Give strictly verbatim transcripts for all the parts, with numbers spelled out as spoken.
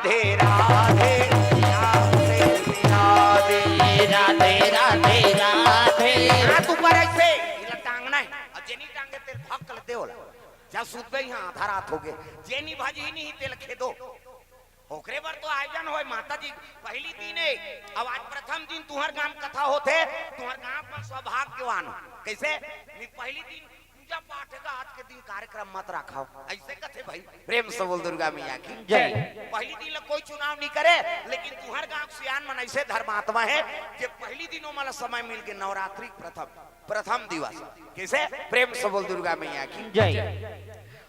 राधे राधे, श्याम से मिला दे। राधे राधे राधे। हाथ ऊपर ऐसे, इला टांगना है। अउ जेनी टांगे तेला भक्क ले दे ओला। जा सुतबे इहाँ आधा रात होगे। जेनी भजही नहीं तेला खेदो। ओकरे बर तो आयोजन होय माता जी, पहली दिन हे। अब आज प्रथम दिन तुंहर गांव कथा होथे, तुंहर गांव के सौभाग्यवान हो। कैसे? नहीं, पहली दिन पूजा पाठ हे गा, आज के दिन कार्यक्रम मत राखव, ऐसे कथे भाई। प्रेम से बोल दुर्गा मैया की जय। पहली दिन ला कोई चुनाव नहीं करे, लेकिन तुंहर गांव के सियान मन ऐसे धर्मात्मा हे कि पहली दिन ओमन ला समय मिल के नवरात्रि के प्रथम, प्रथम दिवस। कैसे? प्रेम से बोल दुर्गा मैया की जय।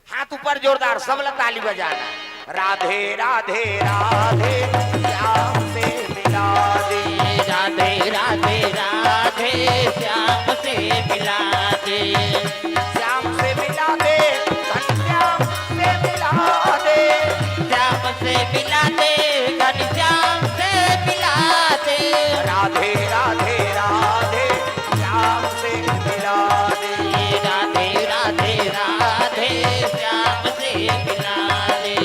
हाथ ऊपर जोरदार, सब ला ताली बजाना। राधे राधे राधे, श्याम से मिला दे। राधे राधे राधे, श्याम से मिला दे। श्याम से मिला दे, घनश्याम से मिला दे। श्याम से मिला दे, घनश्याम से मिला दे। राधे राधे राधे, श्याम से मिला दे। राधे राधे राधे, श्याम से मिला दे।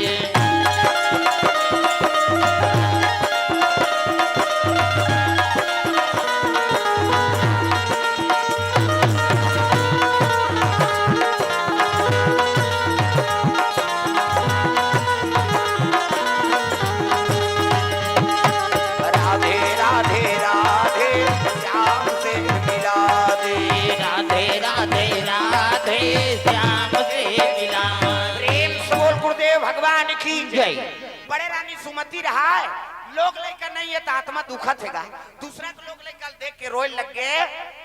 राधे राधे राधे, श्याम से मिला दे। राधे राधे राधे, श्याम से मिला दे। प्रेम से बोल गुरुदेव भगवान की जय। बड़े रानी सुमति रहाय, लोग लइका नहीं हे त आत्मा दुखत हे गा। दूसरा के लोग लइका ल देख के रोय लग गे।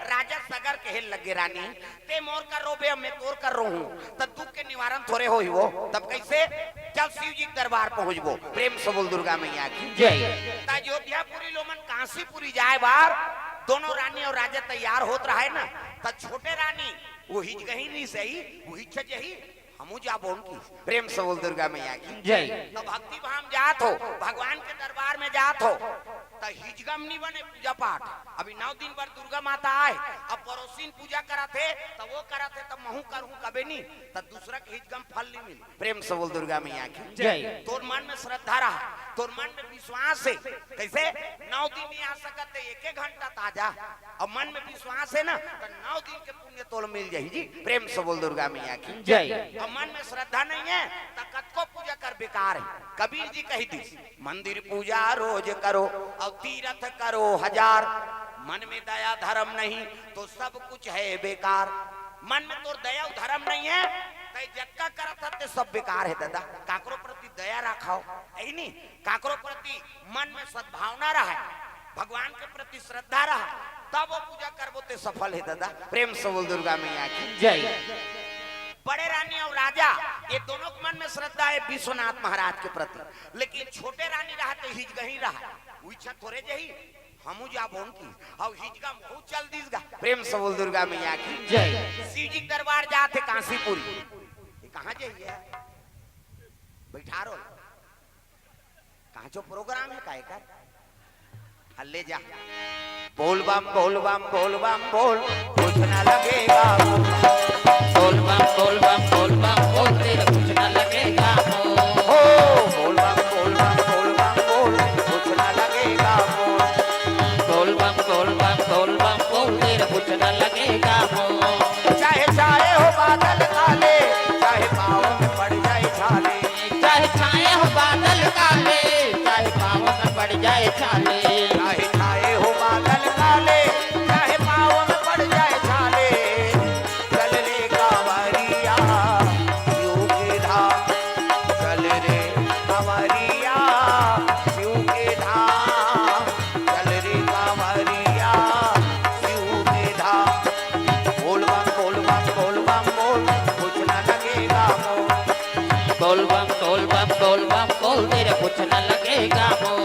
राजा सगर कहे लग गे, रानी, ते मोर कर रोबे, मैं तोर कर रोहूं, त दुख के निवारण थोरे होही वो। तब कैसे? जब शिव जी के दरबार पहुंचबो। प्रेम से बोल दुर्गा मैया की जय। त अयोध्यापुरी लोमन कांसीपुरी जाय बार दोनों रानी अउ राजा तैयार होत रहाय ना, त छोटे रानी वो हिजगही नहीं सही, वो हिच जही, हमू जाबो उनकी। प्रेम से बोल दुर्गा मैया की जय। त भक्ति भाव जात हो, भगवान के दरबार में जात हो, त हिजगम नहीं बने पूजा पाठ। अभी नौ दिन बर दुर्गा माता आय, अब पड़ोसिन पूजा करत हे, त वो करत हे, त महू करहूं कबे नहीं, त दूसरा के हिजगम फल नहीं मिले। प्रेम से बोल दुर्गा मैया की जय। तोर मन में श्रद्धा रहा, तोर मन में विश्वास हे, कैसे? नौ दिन नहीं आ सकत हे, एक एक घंटा त आ जा। अब मन में विश्वास हे ना, त नौ दिन के पुण्य तोल मिल जाही जी। प्रेम से बोल दुर्गा मैया की जय। अब मन में श्रद्धा नहीं हे, त कतको पूजा कर बेकार हे। कबीर जी कही दिस, मंदिर पूजा रोज करो, अउ तीरथ करो हजार, मन में दया धर्म नहीं, तो सब कुछ है बेकार। मन में तोर दया अउ धर्म नहीं हे, त जतका करत हस ते सब बेकार हे दादा। काकरो प्रति दया राखव, हे नहीं? काकरो प्रति मन में सद्भावना रहे, भगवान के प्रति श्रद्धा रहे, तब वो पूजा करबो ते सफल हे दादा। प्रेम से बोल दुर्गा मैया की जय। बड़े रानी अउ राजा, ये दोनों के मन में श्रद्धा हे विश्वनाथ महाराज के प्रति, लेकिन छोटे रानी रहा ते हिजगही रहा, वो इच्छा थोरे जही, हमू जाबो उनकी, अउ हिजगम बहुत चल दिस गा। प्रेम से बोल दुर्गा मैया की जय। शिव जी के दरबार जात हे कांसीपुरी, ये कहाँ जाइए? बैठा रहो। कहाँ जो प्रोग्राम हे, काय कर? हल्ले जा। बोल बम, बोल बम, बोल बम, बोल, कुछ ना लगेगा। बोल बम, बोल बम, बोल बम, बोल, तेरा कुछ ना लगेगा। हो, बोल बम, बोल बम, बोल बम, बोल, कुछ ना लगेगा। बोल बम, बोल बम, बोल बम, बोल, तेरा कुछ ना लगेगा। चाहे छाए हो बादल काले, चाहे पाँव में पड़ जाए छाले। चाहे छाए हो बादल काले, चाहे पाँव में पड़ जाए छाले। चाहे छाए हो बादल काले, चाहे पाँव में पड़ जाए छाले। चल रे कांवरिया शिव के धाम, चल रे कांवरिया शिव के धाम। चल रे कांवरिया शिव के धाम। बोल बम, बोल बम, बोल बम, बोल, कुछ ना लगेगा मोल। बोल बम, बोल बम, बोल बम, बोल, तेरा कुछ ना लगेगा मोल।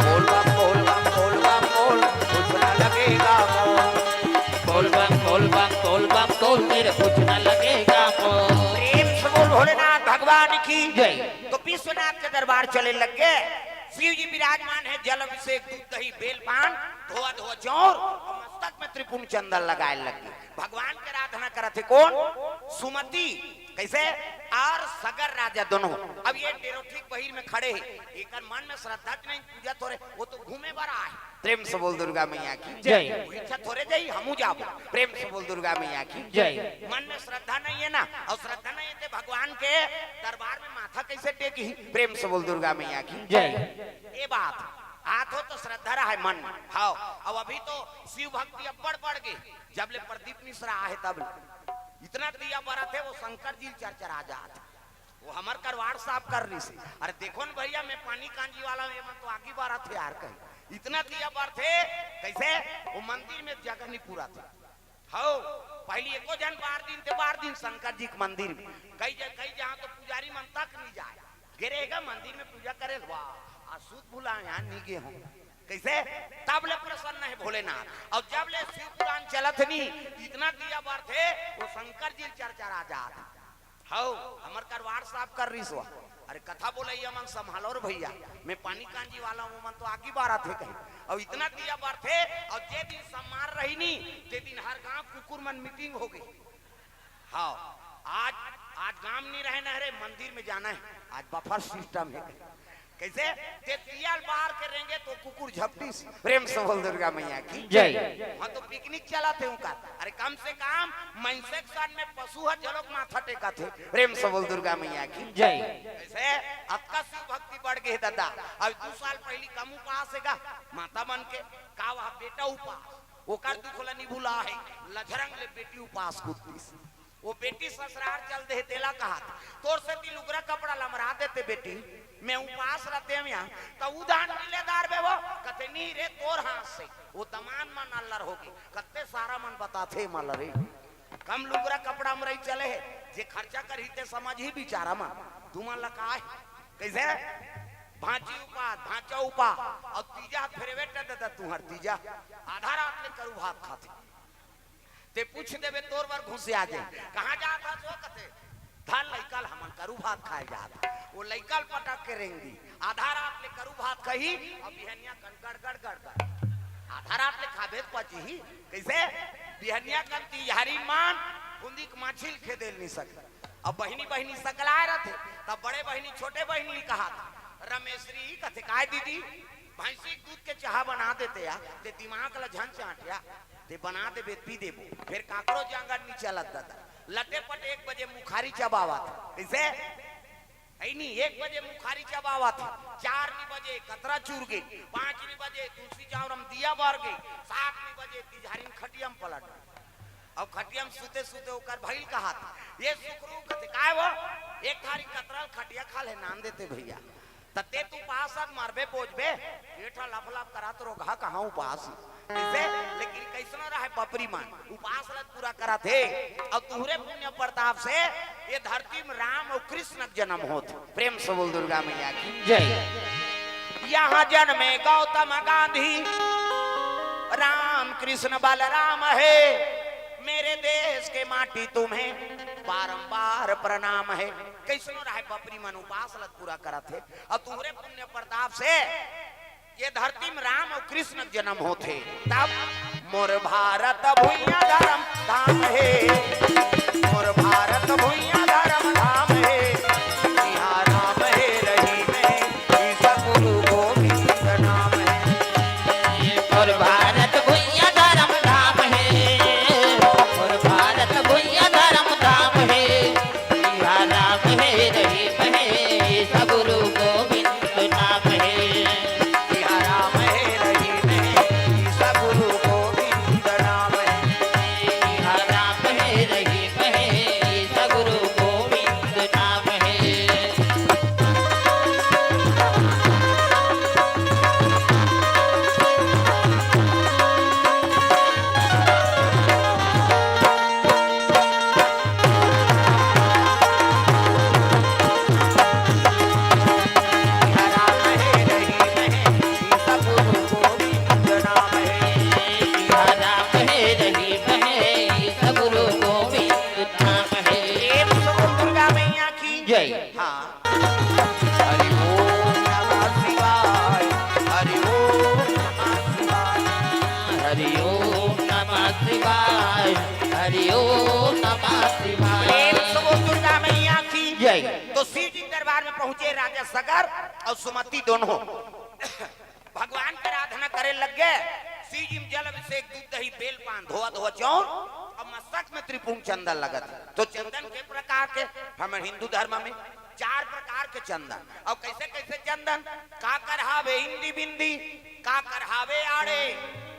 बोल बम, बोल बम, बोल बम, बोल, कुछ ना लगेगा मोल। बोल बम, बोल बम, बोल बम, बोल, तेरे कुछ ना लगेगा मोल। प्रेम से बोल भोलेनाथ भगवान की जय। तो विश्वनाथ के दरबार चले लग गए। शिव जी विराजमान है, जल अभिषेक, दूध, दही, बेल, पान, धोआ धोआ चौर और मस्तक में त्रिपुंड चंदन लगाए लग गए। भगवान के आराधना करत है कौन? सुमति। कैसे? और सगर राजा दोनों। अब ये डेरोठी के बहिर में खड़े हैं, एकर मन में श्रद्धा नहीं, पूजा थोरे, वो तो घूमे बर आए। प्रेम से बोल दुर्गा मैया की जय। वो इच्छा थोरे जाई, हमू जाबो। प्रेम से बोल दुर्गा मैया की जय। मन में श्रद्धा नहीं है ना, और श्रद्धा नहीं है ते भगवान के दरबार में माथा कैसे टेकी? प्रेम से बोल दुर्गा मैया की जय। ये बात, हाथ हो तो श्रद्धा रहा है मन में। हाँ, अब अभी तो शिव भक्ति अब्बड़ बढ़ गई, जब ले प्रदीप मिश्रा आहे तब ले। इतना दिया बरत है, वो शंकर जी चरचरा जात। वो हमर करवाड़ साफ कर रही से। अरे देखो न भैया, मैं पानी कांजी वाला हूँ, ये मन तो आगी बारत है यार कहीं। इतना दिया बरत है, कैसे? वो मंदिर में जगह नहीं पूरा थे। हो, पहली एको जन बार दिन थे, बार दिन शंकर जी के मंदिर में। कई जन, कई जहाँ तो पुजारी मन तक नहीं जाए। गिरेगा मंदिर में पूजा करे, वाह, आ सूत भुला यहाँ नहीं गए हों। कैसे? तब ले प्रसन्न है भोलेनाथ। और जब ले शिव पुराण चलत नहीं, इतना दिया बरत है, वो शंकर जी चरचरा जात। हौ, हमर करवाड़ साफ कर रही सो। अरे कथा बोलइया मन संभालो रे भैया, मैं पानी कांजी वाला हूँ, मन तो आगी बारत है कहीं। और इतना दिया बरत है, और जे दिन सम्मान रही नी, ते दिन हर गांव कुकुर मन मीटिंग हो गई। हाँ, आज, आज गांव नहीं रहे ना रे, मंदिर में जाना है, आज बफर सिस्टम है कहीं। कैसे? ते दिया बार के रेंगे तो कुकुर झपटिस। प्रेम से बोल दुर्गा मैया की जय। वहाँ तो पिकनिक चलत है उनका। अरे कम से कम मनसे के सन में पशु ह जलोक माथा टेकत है। प्रेम से बोल दुर्गा मैया की जय। कैसे? अतका शिव भक्ति बढ़ गए दादा। अब दो साल पहली कम उपास है गा, माता मन के का वह बेटा उपास, ओकर दुख ला नहीं भुला है। लझरंग ले बेटी उपास कुत्तीस। वो बेटी ससुरार चल दे, तेला कहत, "तोर सेती लुगरा कपड़ा लमरा देते बेटी, मैं उपास रहते हम यहाँ, त उधान मिलेदार बे वो।" कथे, "नहीं रे, तोर हाथ से।" वो दमान मन अल्लर होगे, कत्ते सारा मन बताथे मला रे। कम लुगरा कपड़ा म रही चले है, जे खर्चा करही ते समझही बिचारा मन। तुमन ला का है? कैसे? भांची उपास, भांचा उपास, और तीजा फेरवे टे दादा तुहर तीजा, आधा रात ले करू भात खाथे। ते पूछ देबे तोर बर घुसिया जाए, "कहाँ जात हस?" वो कथे, "धर लइका ल हमन करू भात खाए जात।" वो लइका ल पटक के रेंग दी, आधा रात ले करू भात खही, अब बिहनिया कन गड़ गड़ गड़ गड़। आधा रात ले खाबे त पचही, कैसे? बिहनिया कन तिहारी मान, फुंदी के माछी ल खेदे ल नहीं सके। अब बहिनी बहिनी सकलाए रहथे, तब बड़े बहिनी छोटे बहिनी ल कहा था, "रमेश्वरी," कथे, "काय दीदी?" "भैंसी के दूध के चाहा बना देते या, ते दिमाग ला झन चांट या, ते बना देबे, पी देबो।" फिर काकरो जांगर नी चलत दादा। लटे पट एक बजे मुखारी चबावत। कैसे? ऐ नी, एक बजे मुखारी चबावत। चार नी बजे कतरा चूर गे, पाँच नी बजे तुलसी चावरम दिया बर गे, सात नी बजे तिजहारी म खटिया म पलट। अब खटिया म सुते सुते ओकर भइल कहत, "ये सुकरू," कथे, "काय वो?" "एक थारी कतरा ल खटिया खा ले नान देते भैया।" त ते तू पास अब मरबे बोझबे, पेट ह लप लप करत रोगहा कहाँ उपास ही। कैसे? लेकिन कैसनो रहे बपरी मन, उपास ल पूरा करत हे। और तुहरे पुण्य प्रताप से ये धरती में राम और कृष्ण के जन्म होत। प्रेम से बोल दुर्गा मैया की जय। यहाँ जन्मे गौतम गांधी, राम कृष्ण बलराम है। मेरे देश के माटी तुम्हें बारंबार प्रणाम है। कैसनो रहे बपरी मन उपास ल पूरा करत हे। और तुहरे पुण्य प्रताप से ये धरती में राम और कृष्ण के जन्म होथे। तब मोर भारत भुइयां धर्म धाम हे, मोर भारत भुइयां धर्म धाम हे, इहाँ राम हे रहीम हे, ईसा गुरु गोविंद नाम हे। मोर भारत भुइयां धर्म धाम हे, मोर भारत भुइयां धर्म धाम हे, इहाँ राम हे रहीम हे, ईसा गुरु गोविंद नाम हे। इहाँ राम हे रहीम हे, ईसा गुरु गोविंद नाम हे। इहाँ राम हे रहीम हे, ईसा गुरु गोविंद हाँ। हरि ओम नमः शिवाय, हरि ओम नमः शिवाय, हरि ओम नमः शिवाय, हरि ओम नमः शिवाय। प्रेम से बोल दुर्गा मैया की जय। तो शिव जी के दरबार में पहुंचे राजा सगर और सुमति दोनों। भगवान के आराधना करे लग गए। शिव जी में जल अभिषेक, दूध, दही, बेल, पान, धोआ धोआ चौर और मस्तक में त्रिपुंड चंदन लगत है। तो चंदन के प्रकार के, हमर हिंदू धर्म में चार प्रकार के चंदन। और कैसे कैसे चंदन? काकर हावे इंदी बिंदी, काकर हावे आड़े,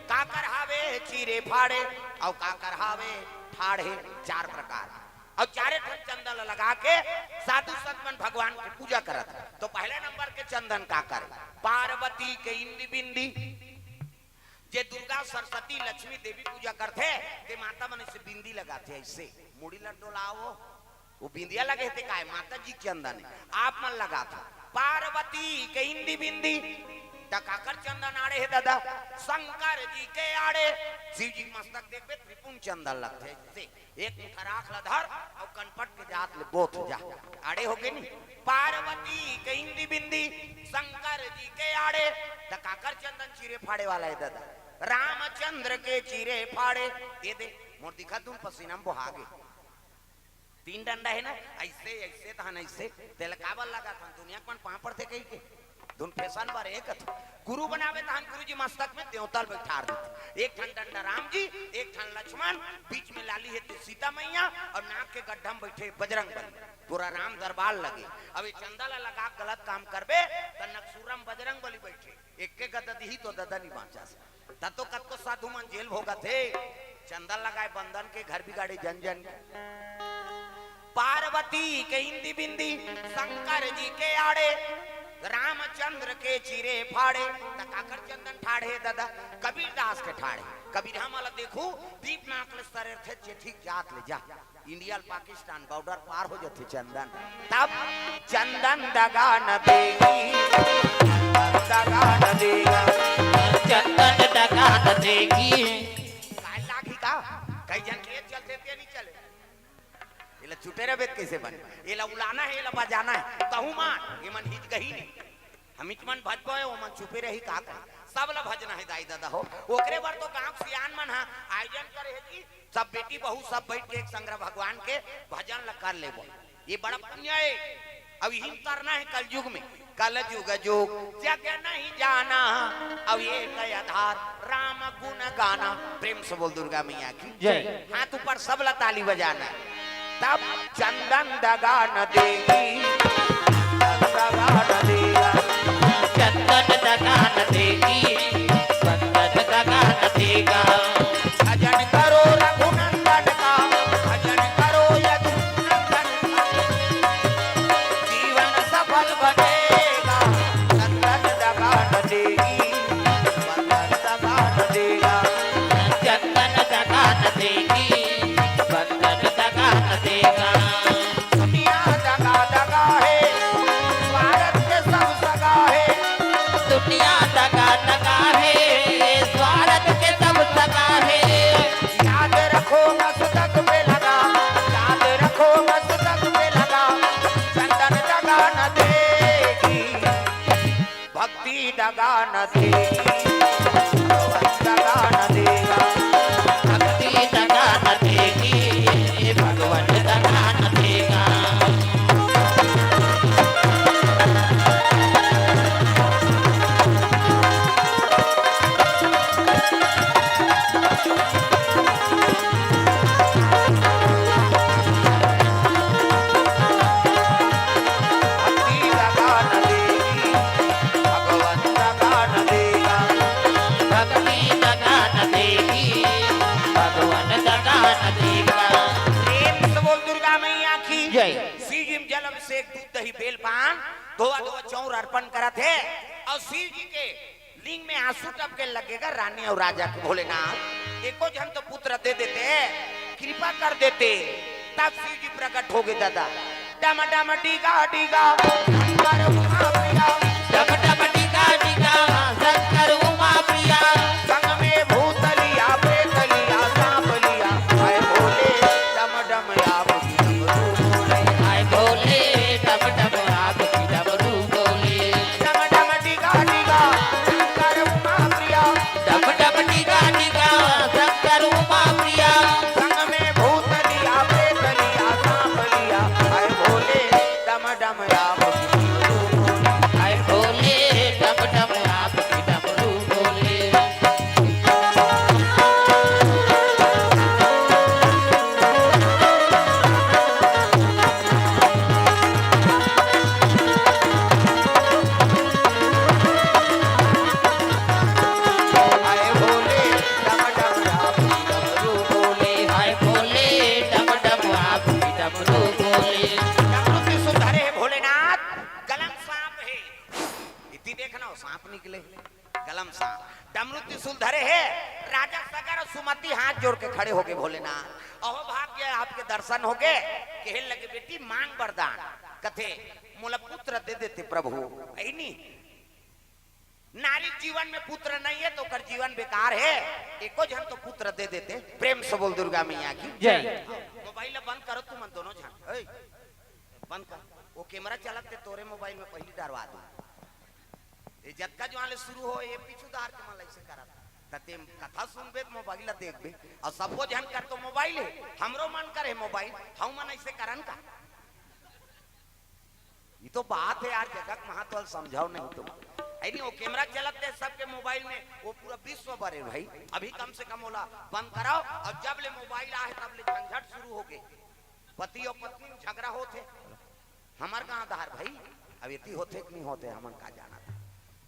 काकर हावे चीरे फाड़े, और काकर हावे ठाढ़े। चार प्रकार। और चारे ठन चंदन ल लगा के साधु संत मन भगवान के पूजा करत। तो पहले नंबर के चंदन काकर? पार्वती के इंदी बिंदी। जे दुर्गा, सरस्वती, लक्ष्मी, देवी पूजा करथे, ते माता मन से बिंदी लगाथे, ऐसे मुड़ी ल डोलाओ, वो बिंदिया लगे हे ते काय? माता जी के चंदन है, आप मन लगाथो। पार्वती के इंदी बिंदी, त काकर चंदन आड़े हे दादा? शंकर जी के आड़े। शिव जी के मस्तक देखबे, त्रिपुंड चंदन लगथे, ऐसे एक मुठा राख ल धर अउ कनपट के जात ले बोथ जा। आड़े होगे नी? पार्वती के इंदी बिंदी, शंकर जी के आड़े, त काकर चंदन चीरे फाड़े वाला हे दादा? रामचंद्र के चीरे फाड़े। ये दे, मोर दिखत दुन पसीना में बोहा गे। तीन डंडा हे ना, ऐसे, ऐसे तहन ऐसे, तेला काबर लगाथन? दुनिया के मन पाँव पड़थे कहिके। धुन फैशन बर एक गुरु बनावे तहन गुरु जी मस्तक में देवता ल बैठार देथे। एक ठन डंडा राम जी, एक ठन लक्ष्मण, बीच में लाली हे ते सीता मैया और नाक के गड्ढा में बैठे बजरंग बली। पूरा राम दरबार लगे। अब ये चंदा ला लगा के गलत काम करबे त नकसूरम बजरंग बली बैठे, एक के गदा दिही तो ददा नी बाँचा से। त तो कतको साधु मन जेल भोगत हे, चंदा लगाए बंदन के घर बिगाड़े जन जन के। पार्वती के इंदी बिंदी, शंकर जी के आड़े, रामचंद्र के चीरे फाड़े। त काकर चंदन ठाढ़े दादा? कबीर दास के ठाढ़े। कबीर हमला देखू, दीप नाक ले सरेरथे, जेठी जात ले जा। इंडिया ल पाकिस्तान बॉर्डर पार हो जाथे चंदन। तब चंदन दगा न देगी, चंदन दगा न देगा। चंदन दगा न देगी। काय लागही का? कई झन के चलथे ते नहीं चले। एला चुटे रहे त कैसे बने? एला उलाना हे, एला बजाना हे। तहू मान, ये मन हिच गही नहीं। हमिच मन भजबो हे, वो मन चुपे रही का करे? सब ला भजना हे दाई ददा हो। ओकरे बर तो गांव के सियान मन हा आयोजन करे हे जी। सब बेटी बहू सब बैठ के एक संग भगवान के भजन ला कर लेबो। ये बड़ा पुण्य हे। अब इही म करना हे कलयुग में। कलयुग जोग जग नहीं जाना, अब एक आधार राम गुण गाना। प्रेम से बोल दुर्गा मैया की जय। हाथ ऊपर सब ला ताली बजाना हे। तब चंदन दगा न देगी, चंदन दगा न देगा। चंदन दगा न देगी, चंदन दगा न देगा। भजन करो रघुनंदन का, भजन करो यदुनंदन का, जीवन सफल बनेगा। चंदन दगा न देगी, चंदन दगा न देगा। चंदन दगा न देगी, चंदन दगा न देगा। दुनिया दगा दगा हे, स्वार्थ के सब सगा हे। दुनिया दगा दगा हे, स्वार्थ के सब सगा हे। याद रखो मस्तक पे लगा, याद रखो मस्तक पे लगा। चंदन दगा न देगी, भक्ति दगा न देगी, भगवान दगा न देगा। भक्ति दगा न देगी, भगवान दगा न देगा। भक्ति दगा न देगी, भगवान दगा न देगा। भक्ति दगा न देगी, भगवान दगा न देगा। प्रेम से बोल दुर्गा मैया की जय। शिव जी में जल अभिषेक, दूध दही बेल पान, धोआ धोआ चौर अर्पण करत हे। और शिव जी के लिंग में आंसू टपके लगेगा, रानी और राजा के। भोलेनाथ, एको झन तो पुत्र दे देते, कृपा कर देते, तब शिव जी प्रकट होगे दादा। डम डम डीगा डीगा शंकर उमा प्रिया। डम डम डीगा डीगा शंकर उमा प्रिया। संग में भूतलिया प्रेतलिया सांपलिया। हाय भोले डम डम आप की डमरू बोले। हाय भोले डम डमरू त्रिशूल धरे हे। राजा सगर अउ सुमति हाथ जोड़ के खड़े होगे, भोलेनाथ, अहो भाग्य आपके दर्शन होगे। कहे लगे, बेटी मांग वरदान। कथे, मोला पुत्र दे देते प्रभु। अइनी, नारी जीवन में पुत्र नहीं है तो ओकर जीवन बेकार है। एको झन तो पुत्र दे देते। प्रेम से बोल दुर्गा मैया की जय। मोबाइल ला बंद करो तुमन दोनों झन। ए, बंद कर। वो कैमरा चलत ते तोरे मोबाइल में पहली डरवा दूं। ये जतका जुआन ले शुरू हो, ये पीछू दार के मन ऐसे करत। त ते कथा सुनबे त मोबाइल ला देखबे। अउ सबो झन कर तो मोबाइल है, हमरो मन करे मोबाइल, हम मन ऐसे करन का? ये तो बात है यार, जगत महत्व समझाओ नहीं तो। अइनी, वो कैमरा चलत ते सबके मोबाइल में, वो पूरा विश्व बरे भाई। अभी कम से कम ओला बंद कराओ, अउ जब ले मोबाइल आहे तब ले झंझट शुरू होगे। पति अउ पत्नी में झगड़ा होत हे। हमर गांव धार भाई, अब एती होथे कि नहीं होथे, हमन का जानत।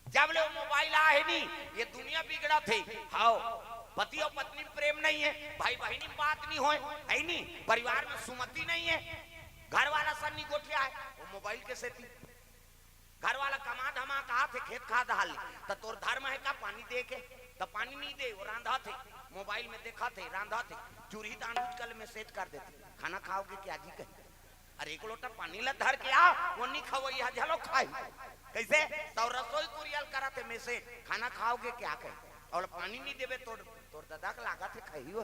जब ले वो मोबाइल आहे नी, ये दुनिया बिगड़त हे। हाव, पति अउ पत्नी में प्रेम नहीं है, भाई बहिनी में बात नहीं होय, अइनी, परिवार में सुमति नहीं है, घर वाला सन्नी गोठिया है, वो मोबाइल के सेती। घर वाला कमा धमा के आथे, खेत खार डहर ले, त तोर धर्म हे का पानी दे के? त पानी नहीं दे, वो रांधत हे, मोबाइल में देखत हे, रांधत हे, चूरही तांडूच कल मैसेज कर देथे, खाना खाओगे क्या जी कही। अरे एक लोटा पानी ला धर के आ, वो नहीं खवइया झलो खाही। कैसे? त रसोई कुरिया ल करत हे मैसेज, खाना खाओगे क्या कही। अउ पानी नहीं देबे तोर, तोर ददा के लागत हे खाही वो।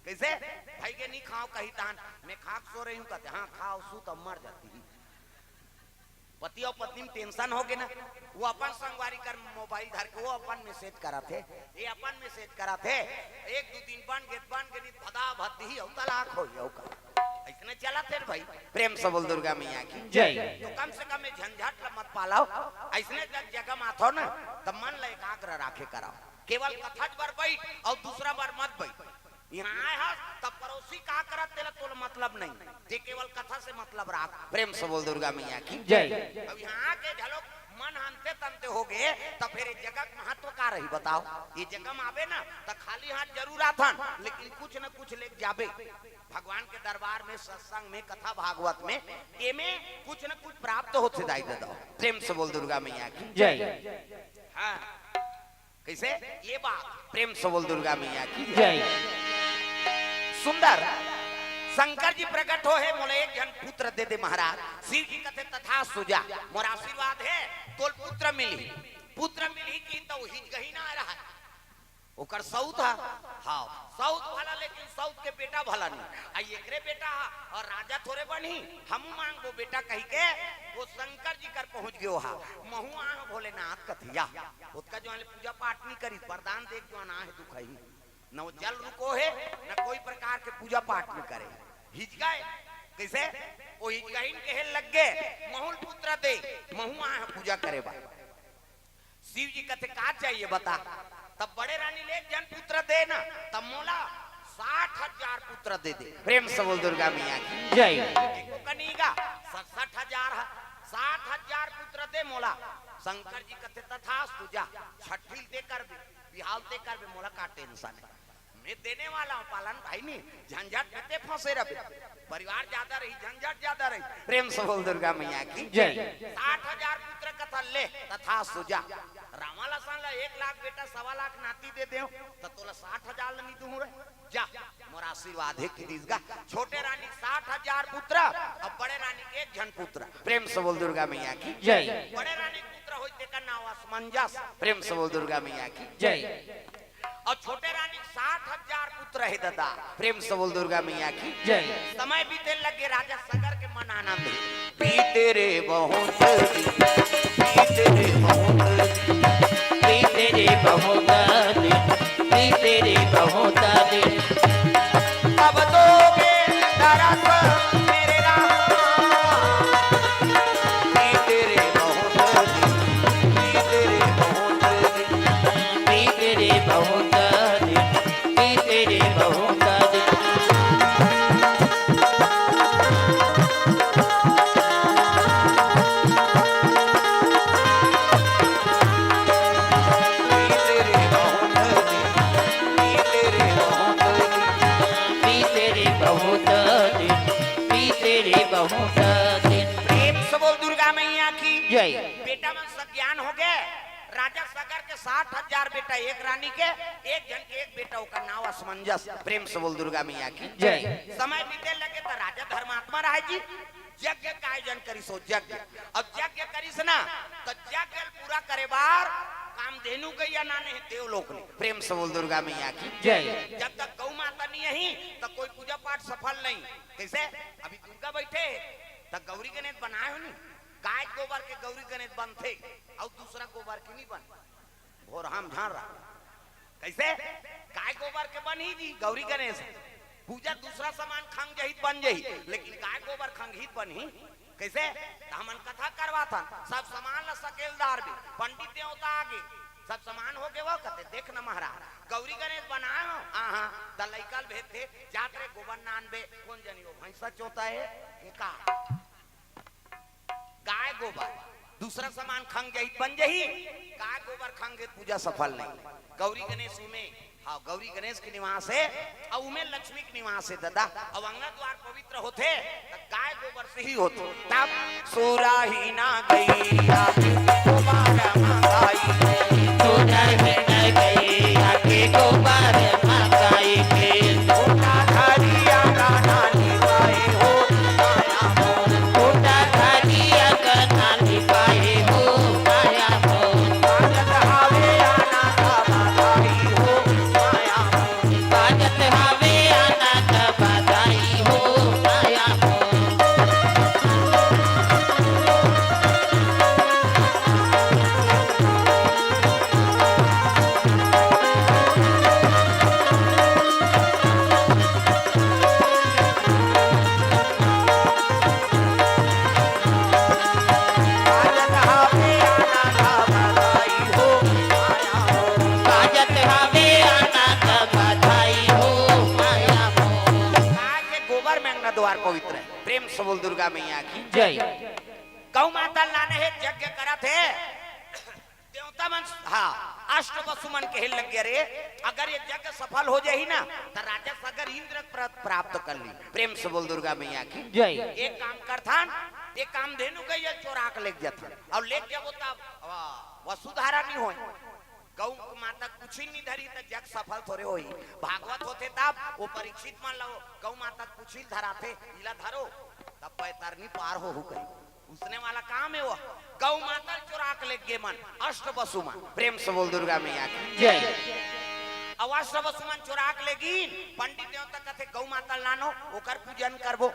कैसे? भाई के नहीं खाओ कही तान, मैं खा के सो रही हूँ कहते, हाँ खाओ सू त मर जाती ही। पति अउ पत्नी में टेंशन होगे ना, वो अपन संगवारी कर मोबाइल धर के वो अपन मैसेज करत हे, ये अपन मैसेज करत हे। एक दू दिन बन गे, बन गे नहीं, भदा भद्दी अउ तलाक होही अउ का। अइसने चलत हे रे भाई। प्रेम से बोल दुर्गा मैया की जय। तो कम से कम ये झंझट ल मत पालव। अइसने जग जगह म आथव ना, त मन ल एकाग्र राखे करव। केवल कथा बर बैठ अउ दूसरा बर मत बैठ। यहाँ आए हस, तब पड़ोसी का करत, तेला तोला मतलब नहीं। ते केवल कथा से मतलब राख। प्रेम से बोल दुर्गा मैया की जय। अब यहाँ आके झलोक मन हनते तनते होगे, त फिर ये जगह के महत्व का रही बताओ? ये जगह में आबे ना, त खाली हाथ जरूर आथन, लेकिन कुछ न कुछ लेके जाबे। भगवान के दरबार में, सत्संग में, कथा भागवत में, एमे कुछ न कुछ प्राप्त होथे दाई ददा। प्रेम से बोल दुर्गा मैया की जय। हाँ। कैसे? ये बात। प्रेम से बोल दुर्गा मैया की जय। सुंदर। शंकर जी प्रकट होहे, मोला एक झन पुत्र दे दे महाराज। शिव जी कथे, "तथास्तु जा, मोर आशीर्वाद हे, तोल पुत्र मिलही।" पुत्र मिलही कि तो हिजगही ना रहा। ओकर सौत हा, हाँ, सौत भला, लेकिन सौत के बेटा भला नहीं। आ एकरे बेटा हा, अउ राजा थोरे बनही, हमू मांगबो बेटा कही के, वो शंकर जी कर पहुंच गयो हा। महू आह भोलेनाथ कथिया। ओतका जुआन ले पूजा पाठ नहीं करिस, वरदान देख जुआन आहे दुखही। न वो जल रुको हे, न कोई प्रकार के पूजा पाठ नहीं करे। हिजगाय, कैसे? वो हिजगाइन कहे लग गे, "महूल पुत्र दे, महू आह पूजा करे बा।" शिव जी कथे, "का चाहिए बता?" तब बड़े रानी ले एक झन पुत्र दे ना, तब मोला साठ हजार पुत्र दे दे। प्रेम से बोल दुर्गा मैया की जय। एको कनी गा, सड़सठ हजार ह, साठ हजार पुत्र दे मोला। शंकर जी कथे, "तथास्तु जा, छठी ते करबे, बिहाव ते करबे, मोला का टेंशन हे?" मैं देने वाला हूँ पालन भाई, नहीं झंझट में ते फंसे रहे। परिवार ज्यादा रही, झंझट ज्यादा रही। प्रेम से बोल दुर्गा मैया की जय। साठ हजार पुत्र कथा ले, तथास्तु जा। रावण असन ला एक लाख बेटा, सवा लाख नाती दे देव, त तोला साठ हजार ला नहीं दूं रे। जा, मोर आशीर्वाद हे कि दिस गा। छोटे रानी साठ हजार पुत्र, अब बड़े रानी के एक झन पुत्र। प्रेम से बोल दुर्गा मैया की जय। बड़े रानी पुत्र होई, तेकर नाव असमंजस। प्रेम से बोल दुर्गा मैया की जय। अउ छोटे रानी साठ हजार पुत्र हे ददा। प्रेम से बोल दुर्गा मैया की जय। समय बीते लगे राजा सगर के मन आनंद हे। बीते रे बहुत दिन, बीते रे बहुत दिन, बीते रे बहुत दिन, बीते रे बहुत दिन। अब दोगे दरस मेरे राम। बीते रे बहुत दिन, बीते रे बहुत दिन, बीते रे बहुत दिन, बीते रे बहुत दिन। बीते रे बहुत दिन, बीते रे बहुत दिन, बीते रे बहुत दिन, बीते रे बहुत दिन। प्रेम से बोल दुर्गा मैया की जय। बेटा मन सब ज्ञान होगे, राजा सगर के साठ हजार बेटा, एक रानी के, एक झन के एक बेटा, ओकर नाव असमंजस। प्रेम से बोल दुर्गा मैया की जय। समय बीते लगे त राजा धर्मात्मा रहे जी, यज्ञ का आयोजन करिस हो, यज्ञ। अब यज्ञ करिस ना, त यज्ञ ल पूरा करे बर कामधेनु गैया लाने हे देवलोक ले। प्रेम से बोल दुर्गा मैया की जय। जब तक गौ माता नहीं आही, त कोई पूजा पाठ सफल नहीं। कैसे? अभी दुर्गा बैठे हे, त गौरी गणेश बनाए हो नहीं, गाय गोबर के गौरी गणेश बनथे, अउ दूसरा गोबर के नहीं बन। भोरहा म झाड़ रहा। कैसे? गाय गोबर के बनही जी गौरी गणेश। पूजा दूसरा सामान खंग जही त बन जही, लेकिन गाय गोबर खंगही त बनही। कैसे? त हमन कथा करवाथन, सब सामान ला सकेल डारबे, पंडित देवता आगे, सब सामान हो गे वो, कहते, "देख न महाराज, गौरी गणेश बनाए हो?" "हाँ, हाँ।" "त लइका ल भेजथे, जात रे गोबर लानबे।" "कोन जनी वो भैंसा चोता हे, ये का?" गाय गोबर, दूसरा सामान खंग जही त बन जही, गाय गोबर खंगे त पूजा सफल नहीं। गौरी गणेश उमे, हाँ, गौरी गणेश के निवास हे, अउ उमे लक्ष्मी के निवास हे दादा। अउ अंगना द्वार पवित्र होथे, त गाय गोबर से ही होथे। तब सुरहीन गैया के गोबर मंगाई, सुरहीन गैया के गोबर मंगाई के, कोठा धरिया गाना निभाए हो, माया मोर। कोठा धरिया गाना निभाए हो, माया मोर। बाजत हवे आनंद बधाई हो, माया मोर। बाजत हवे आनंद बधाई हो, माया मोर। गाय के गोबर में अंगना द्वार पवित्र हे। प्रेम से बोल दुर्गा मैया की जय। गौ माता लाने हे, यज्ञ करत हे। देवता मन, हाँ, अष्ट वसु मन कहे लग गे, "रे, अगर ये यज्ञ सफल हो जाही ना, त राजा सगर इंद्र प्र-, प्राप्त कर ली।" प्रेम से बोल दुर्गा मैया की जय। एक काम करथन, एक कामधेनु गैया ल चोरा के लेग जथन, अउ लेग जाबो तब, वाह, वसुधारा नहीं होय। गौ माता कुछ ही नहीं धरी त यज्ञ सफल थोरे होही। भागवत होथे तब वो परीक्षित मन ला गौ माता कुछ ही धराथे, "इला धरो, तब बैतरनी पार होहू" कही। उसने वाला काम हे वो। गौ माता ल चोरा के लेग गे मन, अष्ट वसु मन। प्रेम से बोल दुर्गा मैया की जय। अउ अष्ट वसु मन चोरा के लेगिन, पंडित देवता कथे, "गौ माता ल लानो, ओकर पूजन करबो।"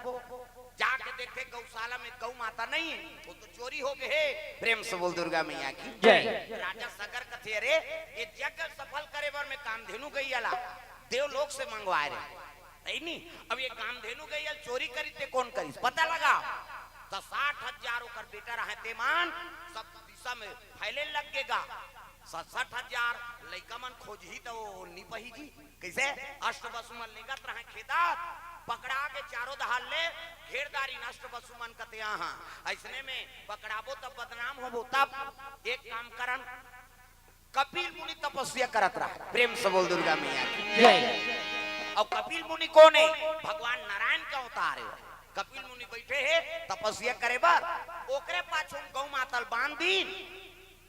जाके देखथे गौशाला में गौ माता नहीं हे, वो तो चोरी हो गे हे। प्रेम से बोल दुर्गा मैया की जय। राजा सगर कथे, "अरे, ये यज्ञ सफल करे बर में कामधेनु गैया ला देवलोक से मंगवाए रहे।" सही नहीं? अब ये कामधेनु गैया ल चोरी करिस ते कोन करिस? पता लगा। त साठ हजार ओकर बेटा रहे ते मन, सब दिशा में फैले लग गे गा। सड़सठ हजार लइका मन खोजही त वो नी पही जी। कैसे? अष्ट वसु मन लेगत रहे खेदत, पकड़ा के चारों दहाल ले घेर डारिन अष्ट वसु मन कते आहा। अइसने में पकड़ाबो तब बदनाम होबो, तब एक काम करन, कपिल मुनि तपस्या करत रहा। प्रेम से बोल दुर्गा मैया की जय। अउ कपिल मुनि कोन हे? भगवान नारायण के अवतार हे। कपिल मुनि बैठे हे, तपस्या करे बर, ओकरे पाछू म गौ माता ल बांध दीन।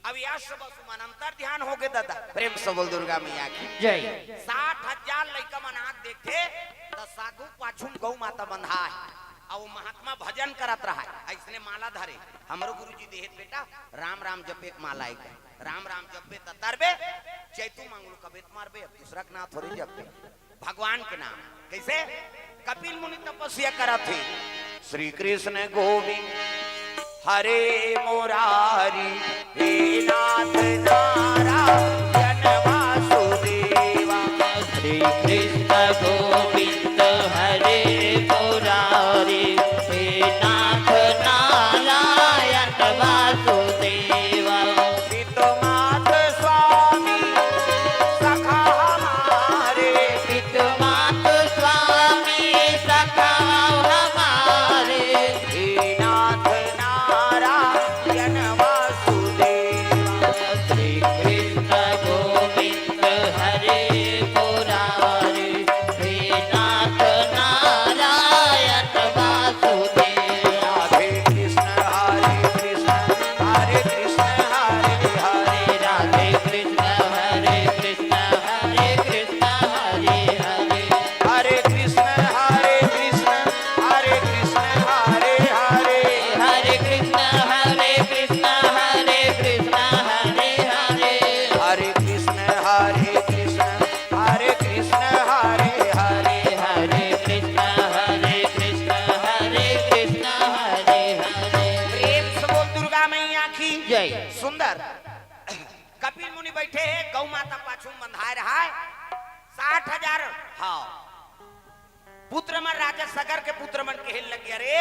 अब यश वसु मन अंतर ध्यान हो गे दादा। प्रेम से बोल दुर्गा मैया की जय। साठ हजार लइका मन आके देखथे, त साधु पाछू म गौ माता बंधा हे, अउ महात्मा भजन करत रहा हे। अइसने माला धरे, हमरो गुरुजी देहे त बेटा, राम राम जपे के माला एक। राम राम जपबे त तरबे, चैतू मंगलू कबे त मरबे, अब दूसरा के नाम थोड़े जपबे, भगवान के नाम। कैसे? कपिल मुनि तपस्या करत हे। श्री कृष्ण गोविंद हरे मुरारी, हे नाथ नारायण वासुदेवा। श्री कृष्ण गोविंद हरे मुरारी, हे नाथ नारायण वासुदेवा। पितुमात स्वामी सखा हमारे, पितुमात स्वामी सखा हमारे। हे नाथ नारायण वासुदेवा। श्री कृष्ण गोविंद हरे मुरारी, हे जय। सुंदर। कपिल मुनि बैठे हे, गौ माता पाछू म बंधाय रहय। साठ हजार, हाँ। पुत्र मन, राजा सगर के पुत्र मन कहे लगे, "अरे,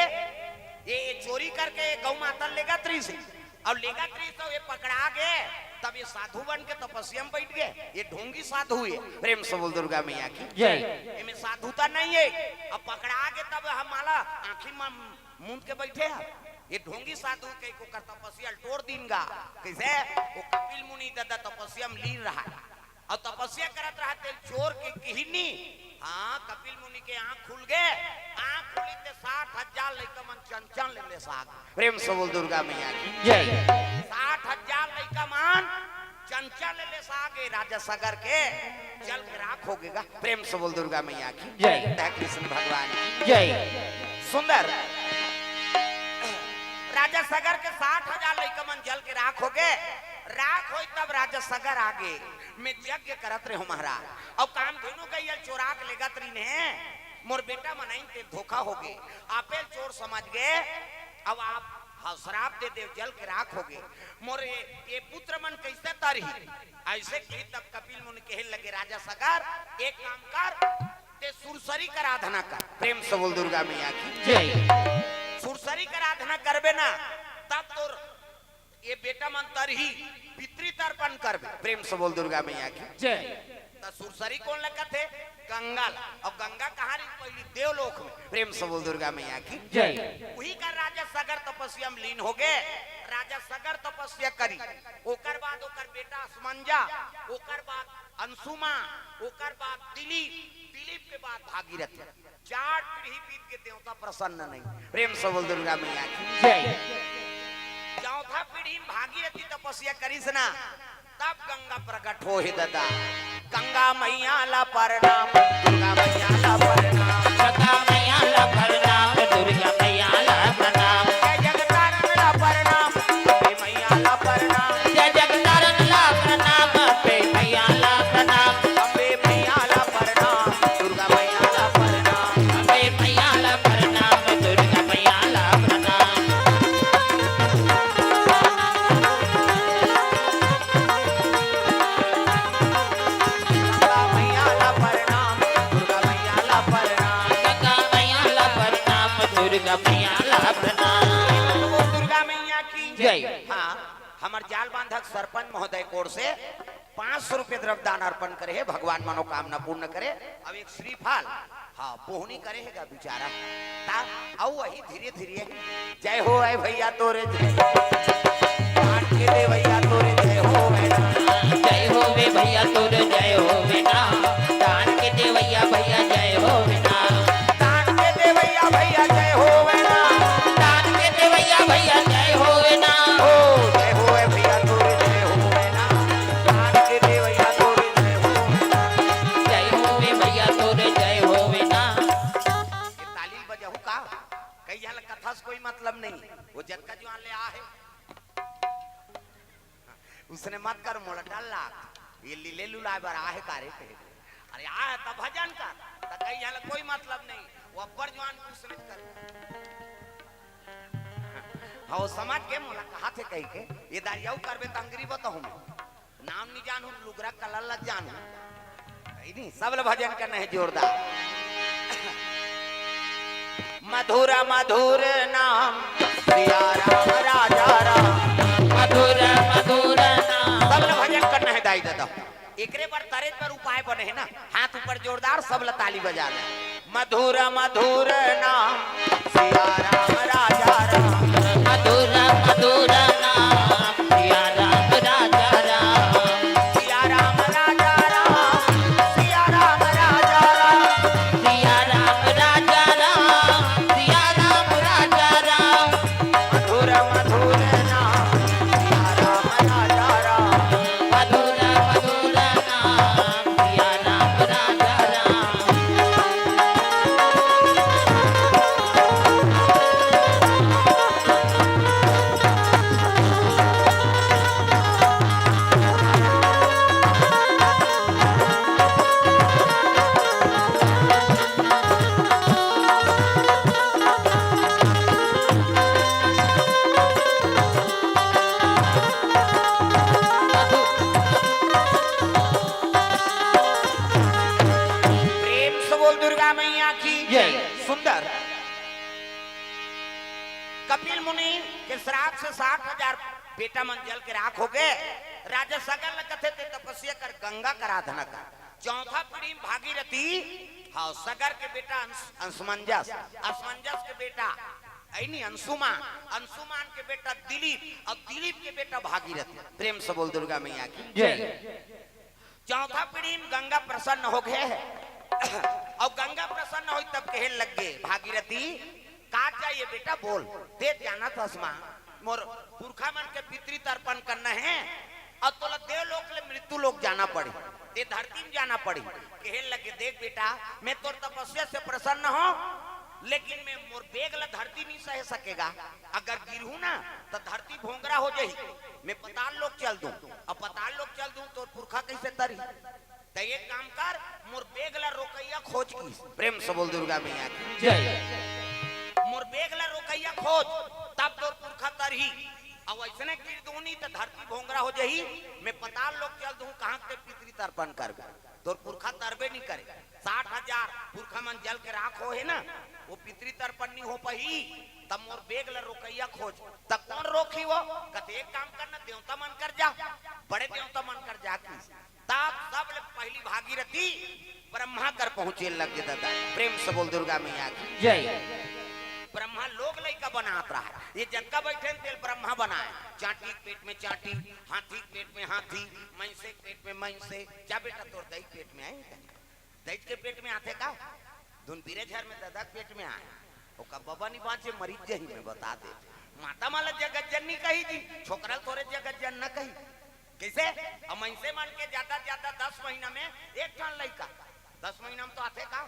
ये, ये चोरी करके ये गौ माता लेगत रहिस हे, अउ लेगत रहिस त ये पकड़ा गे, तब ये साधु बन के तपस्या म बैठ गे, ये ढोंगी साधु हे।" प्रेम से बोल दुर्गा मैया की जय। एमे साधुता नहीं हे। अब पकड़ा गे तब हमला आँखी म मूंद के बैठे हे, ये ढोंगी साधु कहिके ओकर तपस्या ल टोर दिन गा। कइसे? वो कपिल मुनि ददा तपस्या म लीन रहय। अउ तपस्या करत रहय तेला चोर के किहिन नी। हाँ, कपिल मुनि के आँख खुल गे, आँख खुली ते साठ हजार लइका मन चंचल ले लेसा गे। प्रेम से बोल दुर्गा मैया की जय। साठ हजार लइका मन चंचल ले लेसा गे, राजा सगर के जल के राख हो गे गा। प्रेम से बोल दुर्गा मैया की जय। कृष्ण भगवान की जय। सुंदर। राजा सगर के साठ हजार लइका मन जल के राख हो गे। राख होय तब राजा सगर आगे, "मैं यज्ञ करत रहेंव महाराज, अउ कामधेनु गइया ल चोरा के लेगत रहिन हे, मोर बेटा मन आइन ते धोखा हो गे, आपे ल चोर समझ गे, अउ आप ह श्राप दे देव, जल के राख हो गे, मोर ये, ये पुत्र मन कइसे तरही?" अइसे कही तब कपिल मुनि कहे लगे, "राजा सगर, एक काम कर, ते सुरसरी के आराधना कर।" प्रेम से बोल दुर्गा मैया की जय। सुरसरी के आराधना करबे ना, तब तोर ये बेटा मन तरही, पितृ तर्पण करबे। प्रेम से बोल दुर्गा मैया की जय। त सुरसरी कोन ल कथे? गंगा ल। अउ गंगा कहाँ रहिस? पहिली देवलोक म। प्रेम से बोल दुर्गा मैया की जय। उही कर राजा सगर तपस्या म लीन हो गे। राजा सगर तपस्या करी, ओकर बाद ओकर बेटा असमंजा, ओकर बाद अंशुमा, ओकर बाद दिलीप, दिलीप के बाद भागीरथी। चार पीढ़ी बीत गे, देवता प्रसन्न नहीं। प्रेम से बोल दुर्गा मैया की जय। चौथा पीढ़ी म भागीरथी तपस्या करिस ना, तब गंगा प्रकट होहे ददा। गंगा मैया ला प्रणाम, दुर्गा मैया ला प्रणाम। गंगा मैया ला प्रणाम, दुर्गा मैया ला प्रणाम। जय जगतारण ला प्रणाम, अम्बे मैया ला प्रणाम। जय जगतारण ला प्रणाम, अम्बे मैया ला प्रणाम। अम्बे मैया ला प्रणाम, दुर्गा मैया ला प्रणाम। अम्बे मैया ला प्रणाम, दुर्गा मैया ला प्रणाम। गंगा मैया ला प्रणाम, दुर्गा मैया ला प्रणाम। गंगा मैया ला प्रणाम, दुर्गा मैया ला प्रणाम। दुर्गा मैया की जय। हाँ, हमर जाल बांधक सरपंच महोदय कोर से पाँच सौ रुपये द्रव्य दान अर्पण करे हे, भगवान मनोकामना पूर्ण करे। अब एक श्रीफल, हाँ, बोहनी करे हे गा बेचारा। ता, अउ वही धीरे धीरे। जय हो ए भैया तोरे जय। कान के देवैया तोरे जय हो बेटा। जय हो बे भैया तोरे जय हो बेटा। कान के देवैया भैया जय हो बेटा। कान के देवैया भैया जय हो बेटा। कान के देवैया भैया जय हो बेटा। हो, जय हो ए भैया तोरे जय हो बेटा। कान के देवैया तोरे जय हो बेटा। जय हो बे भैया तोरे जय हो बेटा। ये ताली बजाहू का? कई झन ल कथा से कोई मतलब नहीं, वो जतका जुआन ले आ हे। उसने मत कर, मोला डर लाग। ये लीले लुलाय बर आ हे का रे कहे। अरे आ हे त भजन कर, त कई झन ल कोई मतलब नहीं, वो अब्बड़ जुआन उसने कर। हाँ, वो समझ के मोला कहा थे कही के, ये दारी अउ करबे त अंगरी बताहूँ मैं। नाम नहीं जानू, लुगरा कलर लग जानू। नहीं, नहीं, सब ल भजन करना हे जोरदार। मधुर मधुर नाम सिया राम राजा राम। मधुर मधुर नाम। सब ल भजन करना हे दाई ददा। एकरे बर तरे बर उपाय बने हे ना, हाथ ऊपर जोरदार, सब ल ताली बजाना। मधुर मधुर नाम सिया राम राजा राम। मधुर मधुर नाम सिया राम राजा राम। सिया राम राजा राम, सिया राम राजा राम। सिया राम राजा राम, सिया राम राजा राम। मधुर साठ हजार बेटा मन जल के राख हो गए। राजा सगर ल कथे, "ते तपस्या कर, गंगा कर आराधना कर।" चौथा पीढ़ी में भागीरथी, हाँ, सगर के बेटा अंश-, अंशुमंजस, अंशुमंजस के बेटा, ऐ नी, अंशुमान, अंशुमान के बेटा दिलीप, और दिलीप के बेटा भागीरथी। प्रेम से बोल दुर्गा मैया की। जय। चौथा पीढ़ी में गंगा प्रसन्न हो गए है। और गंगा प्रसन्न होई तब कहे लग गए, "भागीरथी, का चाहिए बेटा, बोल।" "ते जानत हस माँ, मोर पुरखा मन के पितृ तर्पण करना है, और तोला देव लोक ले मृत्यु लोक जाना पड़ी, ते धरती में जाना पड़ी।" कहे लगे, "देख बेटा, मैं तोर तपस्या से प्रसन्न हूँ, लेकिन मैं, मोर बेग ला धरती नहीं सह सकेगा। अगर गिरहूँ ना, तो धरती भोंगरा हो जाही। मैं पताल लोक चल दूँ, अब पताल लोक चल दूँ, तोर पुरखा कैसे तरही? त एक काम कर, मोर बेग ला रोकैया खोज।" की प्रेम से बोल दुर्गा मैया की। जय। "मोर बेग ला रोकैया खोज, तब तोर पुरखा तरही। अब ऐसने गिर दूनी त धरती भोंगरा हो जाही। मैं पताल लोक चल दूँ, कहाँ के पितृ तर्पण करबे? तोर पुरखा तरबे नहीं करे। साठ हजार पुरखा मन जल के राख हो है ना, वो पितृ तर्पण नहीं हो पाही। तब मोर बेग ला रोकैया खोज।" तब कौन रोकी वो? कते एक काम करना, देवता मन कर जा, बड़े देवता मन कर जा।" की तब सबले पहली भागीरथी ब्रह्मा कर पहुंचे लग गे दादा। प्रेम से बोल दुर्गा मैया की। जय। ब्रह्मा लोग लइका बनात रहा, ये जतका बैठे तेल ब्रह्मा बनाए। चांटी के पेट में चांटी, हाथी के पेट में हाथी, मइनसे के पेट में मइनसे। जा बेटा, तोर दई के पेट में आए, दई के पेट में आथे का? धुन पीरे झर में दादा के पेट में आए, ओका बबा नहीं बांचे, मरीज जही में बता दे। माता माला जगत जननी कही जी, छोकरा ल थोरे जगत जन न कही। कैसे? अब मइनसे मन के ज्यादा ज्यादा दस महीना में एक ठन लइका, दस महीना में तो आथे का?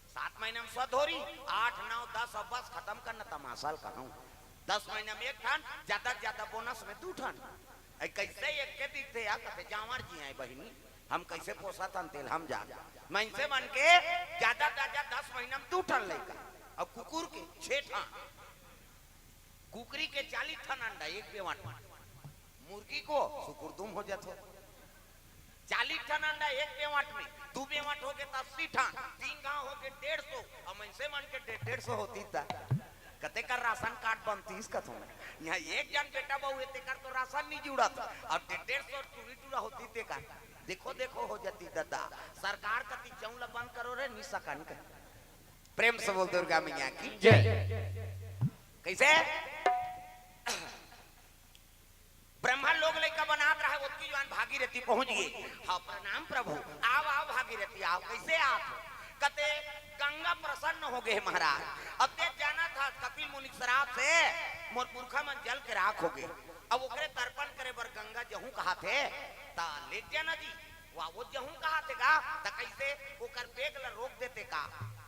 सात महीना में सौ धोरी, आठ, नौ, दस, अब बस खत्म करना तमाशा ल कहूँ। दस महीना में एक ठन, ज्यादा ज्यादा बोनस में दू ठन। ऐ कैसे एक के दिखते या कते जांवर जी आए बहिनी, हम कैसे पोसत हन तेल हम जान। मइनसे मन के ज्यादा ज्यादा दस महीना में दू ठन लइका, और कुकुर के छह ठन। कुकरी के चालीस ठन अंडा एक बेवट में, मुर्गी को सुकुरदुम हो जाथे। चालीस ठन अंडा एक बेवट में, दू बेवट हो गे त अस्सी ठन, तीन गांव हो गे डेढ़ सौ, और मइनसे मन के डेढ़ डेढ़ सौ होती त कते कर राशन कार्ड बनतीस कथों मैं। यहाँ एक जन बेटा बहू हे तेकर तो राशन नहीं जुड़त, और डेढ़ डेढ़ सौ टूरी टूरा होती तेकर। देखो देखो हो जाती दादा, सरकार कती जऊं ला बंद करो रे, नहीं सकन के। प्रेम से बोल दुर्गा मैया की। जय। कैसे? ब्रह्मा लोग लइका बनात रहे, ओतकी जुआन भागीरथी पहुंच गे। "हाँ, प्रणाम प्रभु, आओ, आओ भागीरथी, आओ, कैसे आप?" कते, "गंगा प्रसन्न हो गे महाराज, अब ते जानत हस कपिल मुनि के श्राप से मोर पुरखा मन जल के राख हो गे, अब ओकरे तर्पण करे बर गंगा जहूं कहाथे, त लेग जाना जी।" "वा, वो जहूं कहाथे गा, त कैसे ओकर बेग ला रोक देते का?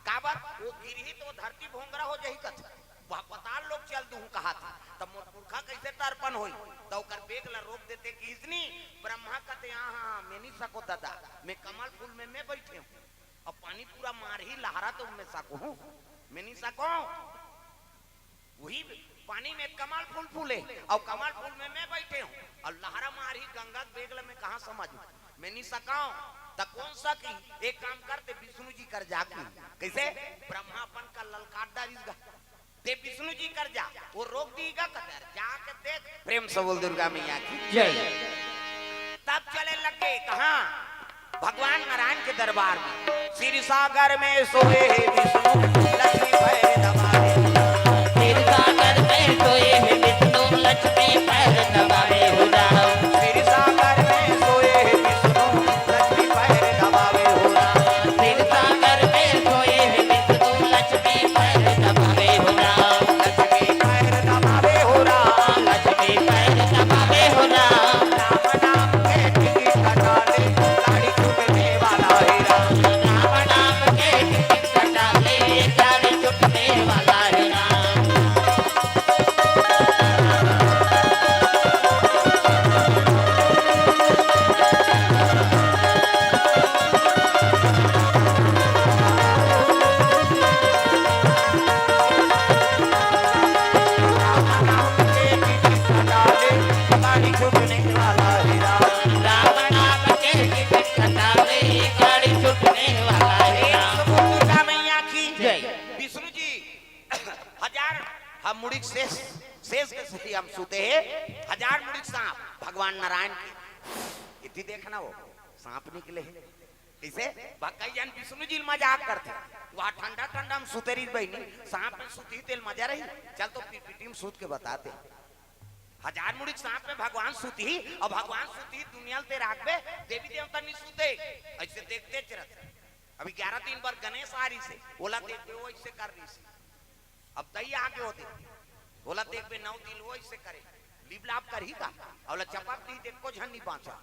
काबर वो गिरही तो धरती भोंगरा हो जाही कथे।" वह पताल लोक चल दूहूं कहाथे, त मोर पुरखा कैसे तर्पण होई? त ओकर बेग ला रोक देते किसनी। ब्रह्मा कथे, "हाँ, हाँ, हाँ, मैं नहीं सको दादा, मैं कमल फूल में मैं बैठे हूँ, अब पानी पूरा मारही लहरा तो मैं सको हूँ, मैं नहीं सको।" वही पानी में कमल फूल फूले, और कमल फूल में मैं बैठे हूँ, और लहरा मारही गंगा के बेग ला मैं कहाँ समझ, मैं नहीं सकाऊं। त कौन सा की एक काम करते, विष्णु जी कर जाके, कैसे? ब्रह्मा अपन का ललकार डारिस गा, ते विष्णु जी कर जा, वो रोक दीगा कतर, जाके देख। प्रेम से बोल दुर्गा मैया की। जय। तब चले लग गे कहाँ? भगवान नारायण के दरबार में। "क्षीर सागर में सोए विष्णु, लक्ष्मी पैर दबावे।" क्षीर सागर में सोए विष्णु, लक्ष्मी पैर दबावे हो राम। क्षीर सागर में सोए विष्णु, लक्ष्मी पैर दबावे हो राम। क्षीर सागर में सोए विष्णु, लक्ष्मी पैर दबावे हो राम। लक्ष्मी पैर दबावे हो राम। लक्ष्मी पैर दबावे हो राम। राम नाम के टिकट कटा ले, गाड़ी छूटने वाला है राम। राम नाम के टिकट कटा ले, गाड़ी छूटने वाला है राम। से हम सुते हे, हजार मुड़ी सांप भगवान नारायण के। इति देखना वो सांप निकले हे। कइसे? कई झन विष्णु जी ल मजाक करथे, "वहाँ ठंडा ठंडा म सुते रहिस बहिनी, सांप में सुतही तेला मजा रही, चल तो पिरपिटी म सुत के बताते।" हजार मुड़ी सांप में भगवान सुतही, अउ भगवान सुतही दुनिया ल ते राखबे, देवी देवता नी सुते, अइसे देखते चरत। अभी ग्यारह दिन बर गणेश आ रहिस हे, ओला देखबे वो अइसे कर रहिस हे। अब दई आगे होते, ओला देखबे नौ दिन वो अइसे करे, लिबलाब करही का, अउ ओला चपक दी, एको झन नी बांचा।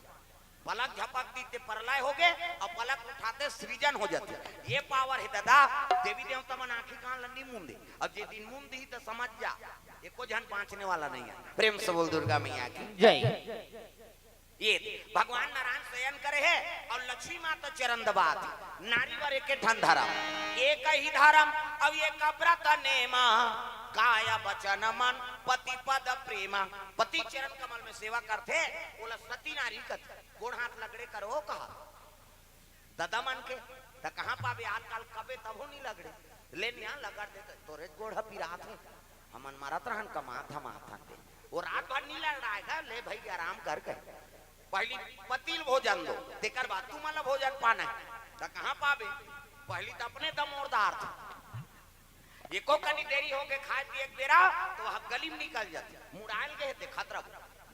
पलक झपक दी ते प्रलय होगे, अउ पलक उठाते सृजन हो जाथे। ये power हे दादा, देवी देवता मन आंखी कान ल नी मूंदे, अउ जे दिन मूंद दिही त समझ जा, एको झन बांचने वाला नहीं हे। प्रेम से बोल दुर्गा मैया की। जय। ये भगवान नारायण शयन करे हे अउ लक्ष्मी माता चरण दबात हे। नारी बर एके ठन धरम, एक ही धरम, अउ एक व्रत नेमा, काय वचन मन पति पद प्रेमा। पति चरण कमल में सेवा करथे, ओला सती नारी कथे। गोड़ हाथ लगड़े करो कहा ददा मन के, त कहाँ पाबे? आजकल कबे तभो नी लगड़े। ले निया लगड़ दे, तोरे गोड़ ह पिरात हे। हमन मरत रहन, कमात हम आथन ते। वो रात भर नी लड़ाए गा, ले भई आराम कर कहे। पहली पति ल भोजन दो, तेकर बाद तुमन ल भोजन पाना हे। त कहाँ पाबे? पहली त अपने दमोरदार थे। एको कनी देरी होगे खाए पिए के बेरा, त वह गली में निकल जाथे। मुड़ायल गे हे, देखत रहो।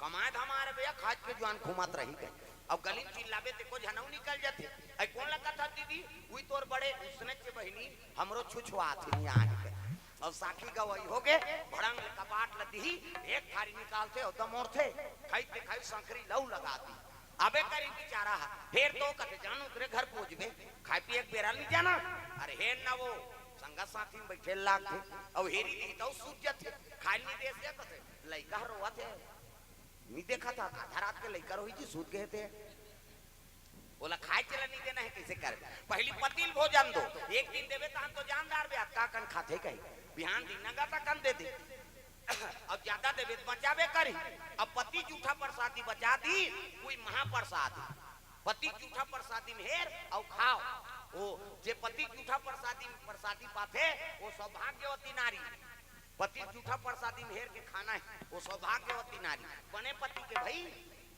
कमाए धमाए रहे भैया, खाए के जुआन घूमत रही कहे। अब गली में चिल्लाबे, ते को झनऊ निकल जाथे। "ऐ कोन ला कथस दीदी?" "उई तोर बड़े।" "उसने के बहिनी, हमरो छुछुआत हे, निया हे कहे। अब साखी गवाही होगे, भड़ंग ले कपाट ल दिही, एक थारी निकालथे अउ दमोरथे, खाई ते खाई संकरी लऊ लगा दी।" अबे करी बिचारा हा, फेर तो कथे जान ओकरे घर पहुंचबे, खाए पिए के बेरा नी जाना। अरे हेर ना वो, संगत साथी में बैठे लागथे, अउ हेरी दिही तउ सूत जाथे, खाए नी देस या कथे, लइका ह रोवत हे, नी देखत हा, आधा रात के लइका रोही जी सूत गे हे ते। ओला खाए चला नी देना हे, कइसे करबे? पहली पति ल भोजन दो, एक दिन देबे तहन तो जानदार बे, अतका कन खाथे कही, बिहान दिन नंगा तकन दे दे। अब ज्यादा देबे त बचाबे करी। अब पति जूठा प्रसादी बचा दी, कोई महाप्रसाद। पति जूठा प्रसादी में हेर अउ खाओ। ओ, जे पति जूठा प्रसादी में प्रसादी पाथे, वो सौभाग्यवती नारी। पति जूठा प्रसादी में हेर के खाना हे, वो सौभाग्यवती नारी। बने पति के भई,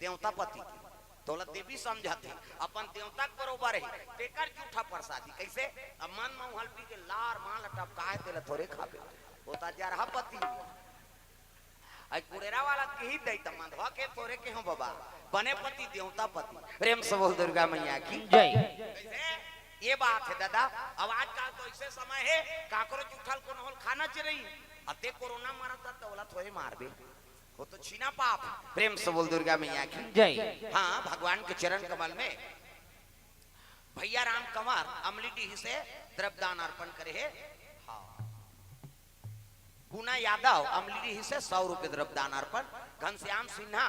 देवता पति के। तोला देवी समझत हे, अपन देवता के बरोबर हे, तेकर जूठा प्रसादी। कइसे? अब मन मउहल पी के लार मां ल टपकाए, तेला थोरे खाबे। वो त जरहा पति। अई कुड़ेरा वाला के ही दई त मंधवा के थोरे के हो बाबा। बने पति देवता पति। प्रेम से बोल दुर्गा मैया की। जय। कइसे? ये बात हे दादा। अब आजकल तो अइसे समय हे, काकरो जूठा ल कोनो होल खाना च रही। अते कोरोना मरत त ओला थोरे मारबे। वो तो छीना पाप। प्रेम से बोल दुर्गा मैया की। जय। हाँ, भगवान के चरण कमल में भैया राम कंवर अमलीडीह से द्रव्यदान अर्पण करे हे। हाँ। गुना यादव अमलीडीह से सौ रुपये द्रव्यदान अर्पण। घनश्याम सिन्हा,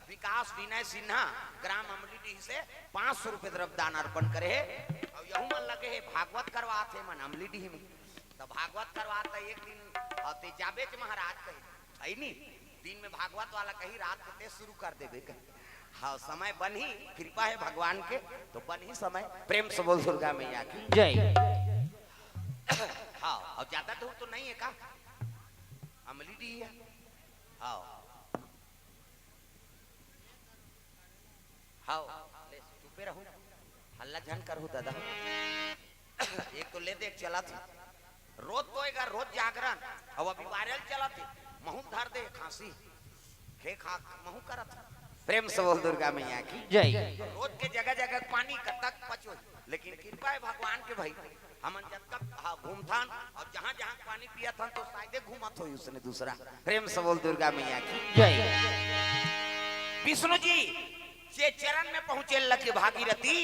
विकास विनय सिन्हा, ग्राम अमलीडीह से पाँच सौ रुपये द्रव्यदान अर्पण करे हे। अउ यहू मन लगे हे भागवत करवात हे मन अमलीडीह में। त भागवत करवात त एक दिन, अ, ते जाबेच महाराज कही, अई नी, दिन में भागवत वाला कही, रात के ते शुरू कर देबे कही। हाँ, समय बनही, कृपा हे भगवान के, तो बनही समय। प्रेम से बोल दुर्गा मैया की। जय। हाँ, अउ ज्यादा दूर तो नहीं हे का? अमलीडीह हे। हाँ। हाँ, ले, चुपे रहू, हल्ला झन करहू दादा। एक तो ले देख चलत हे, रोज तो एकर रोज जागरण, अउ अभी वायरल चलत हे, महू धर दे खांसी, खे खा महू करत हे। प्रेम से बोल दुर्गा मैया की। जय। रोज के जगह जगह पानी कतक पचो, लेकिन कृपा हे भगवान के भाई, हमन जतका, हाँ, घूमथन अउ जहाँ जहाँ पानी पियथन तो शायदे घूमत होही उसने दूसरा। प्रेम से बोल दुर्गा मैया की। जय। विष्णु जी जे चरण में पहुँचे लगे भागीरथी,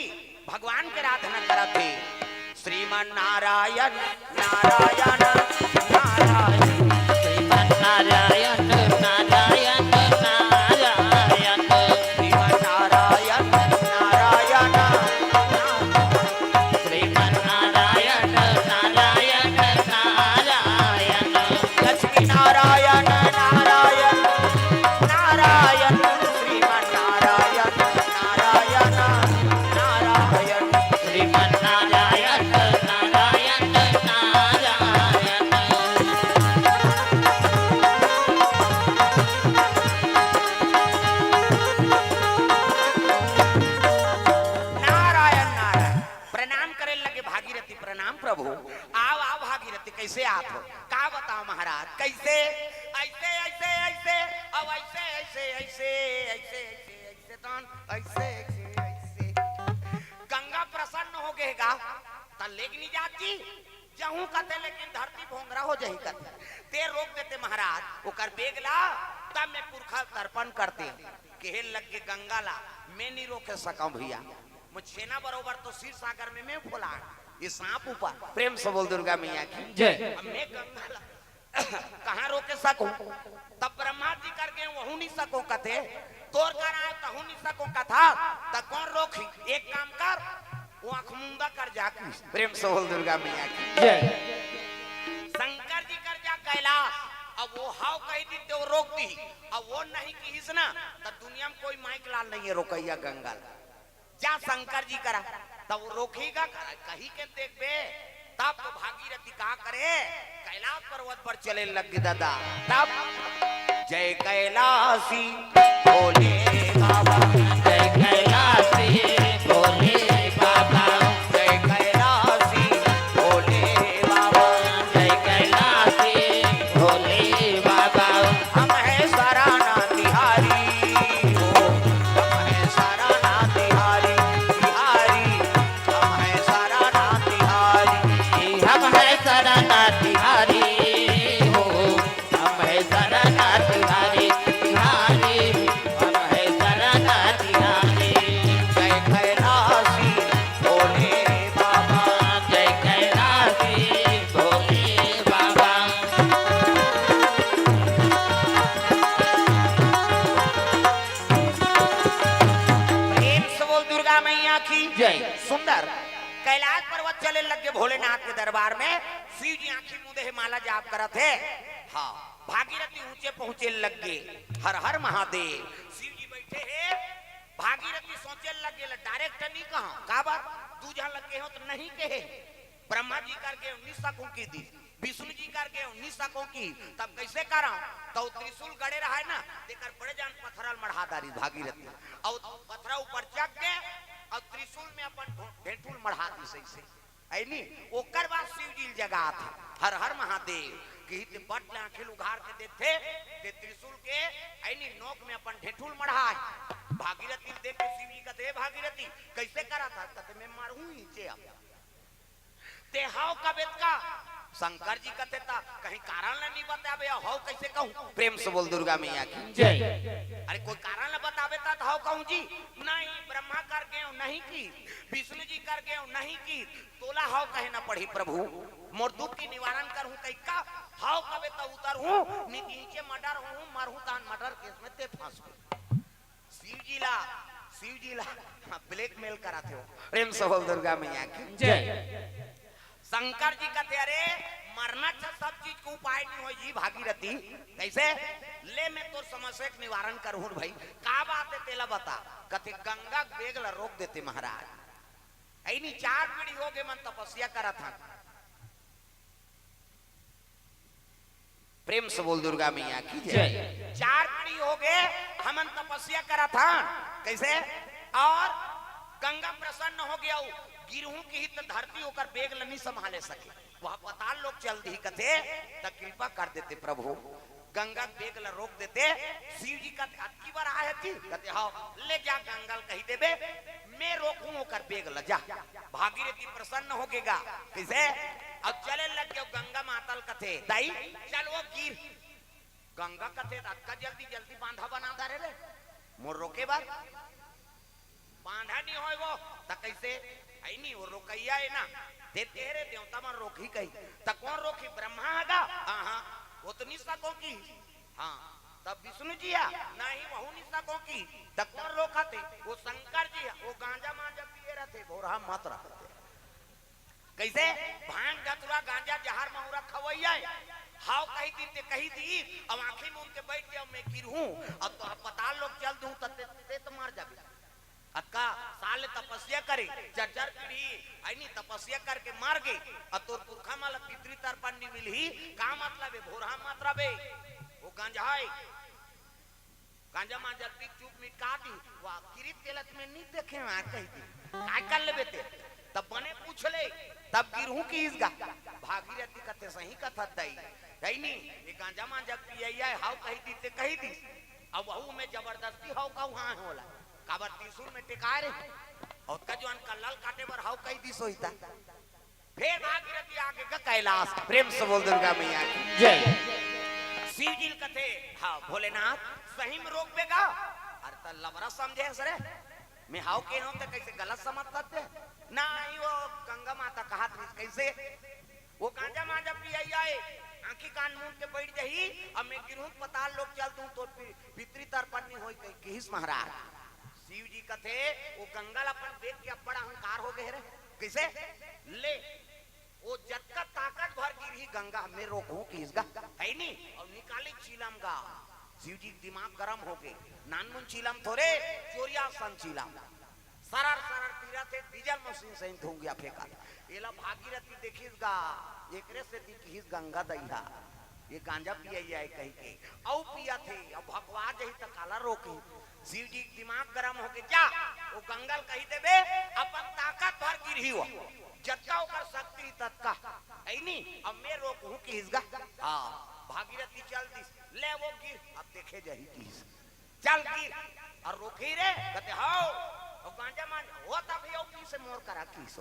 भगवान के आराधना करत हे। श्रीमन नारायण, नारायण, नारायण। श्रीमन नारायण, नारायण, नारायण। श्रीमन नारायण, नारायण, नारायण। श्रीमन नारायण, नारायण, नारायण। लक्ष्मी नारायण, नारायण, नारायण। श्रीमन नारायण, नारायण, नारायण। श्रीमन नारायण, नारायण, नारायण। ऐसे ऐसे ऐसे ऐसे ऐसे ऐसे तन ऐसे ऐसे ऐसे गंगा प्रसन्न हो गे गा। त लेग नहीं जाती। जहूं कथे लेकिन धरती भोंगरा हो जाही कथे। ते रोक देते महाराज ओकर बेग ला, तब मैं पुरखा तर्पण करते। कहे लग गे गंगा ला, मैं नहीं रोके सकंव भैया, मोर छेना बरोबर तो क्षीर सागर में मैं फोलाड़, ये सांप ऊपर। प्रेम से बोल दुर्गा मैया की। जय। अब मैं गंगा ला कहाँ रोके सकूं? तब ब्रह्मा जी कर गे, वहू नहीं सको कथे, तोर कर आए तहू नहीं सको कथा, त कौन रोकी? एक काम कर, वो आंख मुंदा कर जा की। प्रेम से बोल दुर्गा मैया की। जय। शंकर जी कर जा कैलाश, अब वो हाव कही दी तो रोक दी, अब वो नहीं किहिस ना, त दुनिया में कोई माइक लाल नहीं है रोकैया गंगा ला। जा शंकर जी करा, तब वो रोकेगा करा, कही के देखबे। तब तो भागीरथी का करे, कैलाश पर्वत पर चले लग गे दादा। तब जय कैलाशी भोले बाबा, जय कैलाशी भोले बाबा, जय कैलाशी भोले बाबा, जय कैलाशी भोले बाबा। हम है शरणा तिहारी हो, हम है शरणा तिहारी, तिहारी, हम है शरणा तिहारी, हम है शरणा तिहारी हो, हम है शरणा तिहारी, तिहारी, हम है शरणा तिहारी। जय कैलाशी भोले बाबा, जय कैलाशी भोले बाबा। प्रेम से बोल दुर्गा मैया की। जय। सुंदर। कैलाश पर्वत चले लग गे भोलेनाथ के दरबार में। शिव जी आंखी मूंदे हे, माला जाप करत हे। हाँ, भागीरथी ऊंचे पहुंचे लग गे। हर हर महादेव। शिव जी बैठे हे, भागीरथी सोचे लग गे, डायरेक्ट नहीं कहा, का बात? दू झन लग गे हो तो नहीं कहे। ब्रह्मा जी कर गे नहीं सको की दी, विष्णु जी कर गे नहीं सको की, तब कैसे करा? तो त्रिशूल गड़े रहा है ना, तेकर बड़े जान पथरा ल मढ़ा डारी भागीरथी, और पथरा ऊपर चढ़ के, और त्रिशूल में अपन ढो-, ढेंठुल मढ़ा दी सही से। ऐनी, ओकर बाद शिव जी ल जगात हे, हर हर महादेव। कही ते बट ले आंखी ल उघार के देखथे, ते त्रिशूल के ऐनी नोक में अपन ढेंठुल मढ़ा हे। भागीरथी ल देख के शिव जी कथे, "हे भागीरथी, कैसे करत हस?" कथे, "मैं मरहूं नीचे अब।" ते हव कबे त का? शंकर जी कथे, "त कहीं कारण ल नहीं बताबे, हव कैसे कहूं?" प्रेम से बोल दुर्गा मैया की। जय। अरे कोई कारण ल बताबे त हव कहूं जी? नहीं, ब्रह्मा कर गेव नहीं की, विष्णु जी कर गेव नहीं की, तोला हव कहे न पड़ही प्रभु, मोर दुख के निवारण करहूं कहि का, हव कबे त उतरहूं, नीचे मर्डर होहूं, मरहूं तहान मर्डर केस में ते फंसबे। शिव जी ला, शिव जी ला, हाँ, ब्लैकमेल कराथे हो। प्रेम से बोल दुर्गा मैया की। जय। शंकर जी कथे, "अरे, मरना अच्छा, सब चीज के उपाय नहीं होय जी भागीरथी।" कैसे? "ले, मैं तोर समस्या के निवारण करहूं भाई।" "का बात हे, तेला बता।" कथे, "गंगा के बेग ला रोक देते महाराज। ऐनी चार पीढ़ी हो गे मन तपस्या करत हन।" प्रेम से बोल दुर्गा मैया की जय। जय। चार पीढ़ी हो गे, हमन तपस्या करत हन। कैसे? और गंगा प्रसन्न हो गे, गिरहूं किही त धरती ओकर बेग ल नहीं संभाले सके। वह पताल लोक चल दिही कथे, त कृपा कर देते प्रभु, गंगा के बेग ल रोक देते। शिव जी कथे, "अतकी बर आए हती?" कथे, "हव।" "ले जा गंगा ल कही देबे, मैं रोकहूं ओकर बेग ल, जा।" भागीरथी प्रसन्न हो गे गा। कैसे? अब चले लग गे गंगा माता ल कथे, "दाई, चल वो गिर।" गंगा कथे, "अतका जल्दी जल्दी बांधा बना डारे रे, मोर रोके बर बांधा नहीं होय वो।" त कैसे? ऐनी वो रोकैया हे ना, ते तेरे देवता मन रोकही कही। त कौन रोकही? ब्रह्मा हे गा? हाँ, हाँ, वो तो नहीं सको की। हाँ, तब विष्णु जी हे? नहीं, वहू नहीं सको की। त कौन रोकथे? वो शंकर जी हे, वो गांजा मांजा पिए रहते, भोरहा मत रहते। कैसे? भांग धतुरा गांजा जहर महुरा खवैया हे। हव कही दी ते कही दी, अब आंखी मूंद के बैठ जाओ, मैं गिरहूं, अब तो पताल लोक चल दूं, त ते, ते तो मर जाबे। अतका साल तपस्या करे, चार चार पीढ़ी, ऐनी तपस्या करके मर गे, अब तोर पुरखा मन ला पितृ तर्पण नहीं मिलही, का मतलब हे? भोरहा मत रहबे, वो गांजा हे। गांजा मांजा पी के चूक मिटका दी, वाह, किरीत तेलत में नहीं देखे वहां कही दी, काय कर लेबे ते? तब बने पूछ ले, तब गिरहूं किहिस गा। भागीरथी कथे, "सही कथस दाई, दाई नी, ये गांजा मांजा पियैया हे, हव कही दी ते कही दी।" अब वहू में जबरदस्ती हव का उहाँ हे ओला, काबर त्रिशूल में टेकाय रहे, अउ ओतका जुवान कल्ला ल काटे बर हव कहि दिस होही त। फेर भागीरथी आगे का कैलाश, प्रेम से बोल दुर्गा मैया की। जय। शिव जी ल कथे, हाँ भोलेनाथ, सही में रोकबे गा? अरे त लबरा समझे हस रे, मैं हव के हव त कइसे गलत समझ सकथे? नहीं, वो गंगा माता कहत रहिस कइसे, वो गांजा मांजा पियइया हे, आंखी कान मूंद के बइठ जाही, अब मैं गिरहूं पताल लोक चल दूं तो पि-, पितृ तर्पण नहीं होई कहि, किहिस महाराज। शिव जी कथे, वो गंगा ल अपन देख के अब्बड़ अहंकार हो गे रे। कइसे? ले, वो जतका ताकत भर गिरही गंगा, मैं रोकहूं किहिस गा, हइ नी? अउ निकाले चीलम गा। शिव जी के दिमाग गरम हो गे, नानमुन चीलम थोरे, चोरिया असन चीलम। सरर सरर तीरत हे, डीजल मशीन सही धुंगिया फेंकत। एला भागीरथी देखिस गा, एकरे सेती किहिस गंगा दई हा, ये गांजा पियइया हे कहिके। अउ पियत हे, अउ भकवा जही त काला रोकही। शिव जी के दिमाग गरम होगे, जा, वो गंगा ल कहि देबे, अपन ताकत भर गिरही वो, जतका ओकर शक्ति ततका, हइ नी? अब मैं रोकहूं किहिस गा। हाँ, भागीरथी चल दिस, ले वो गिर, अब देखे जाही किहिस। चल गिर। अउ रोकही रे, कथे, हव। अउ गांजा मांजा, वो तभी अउ पीसे मोर करा किहिस।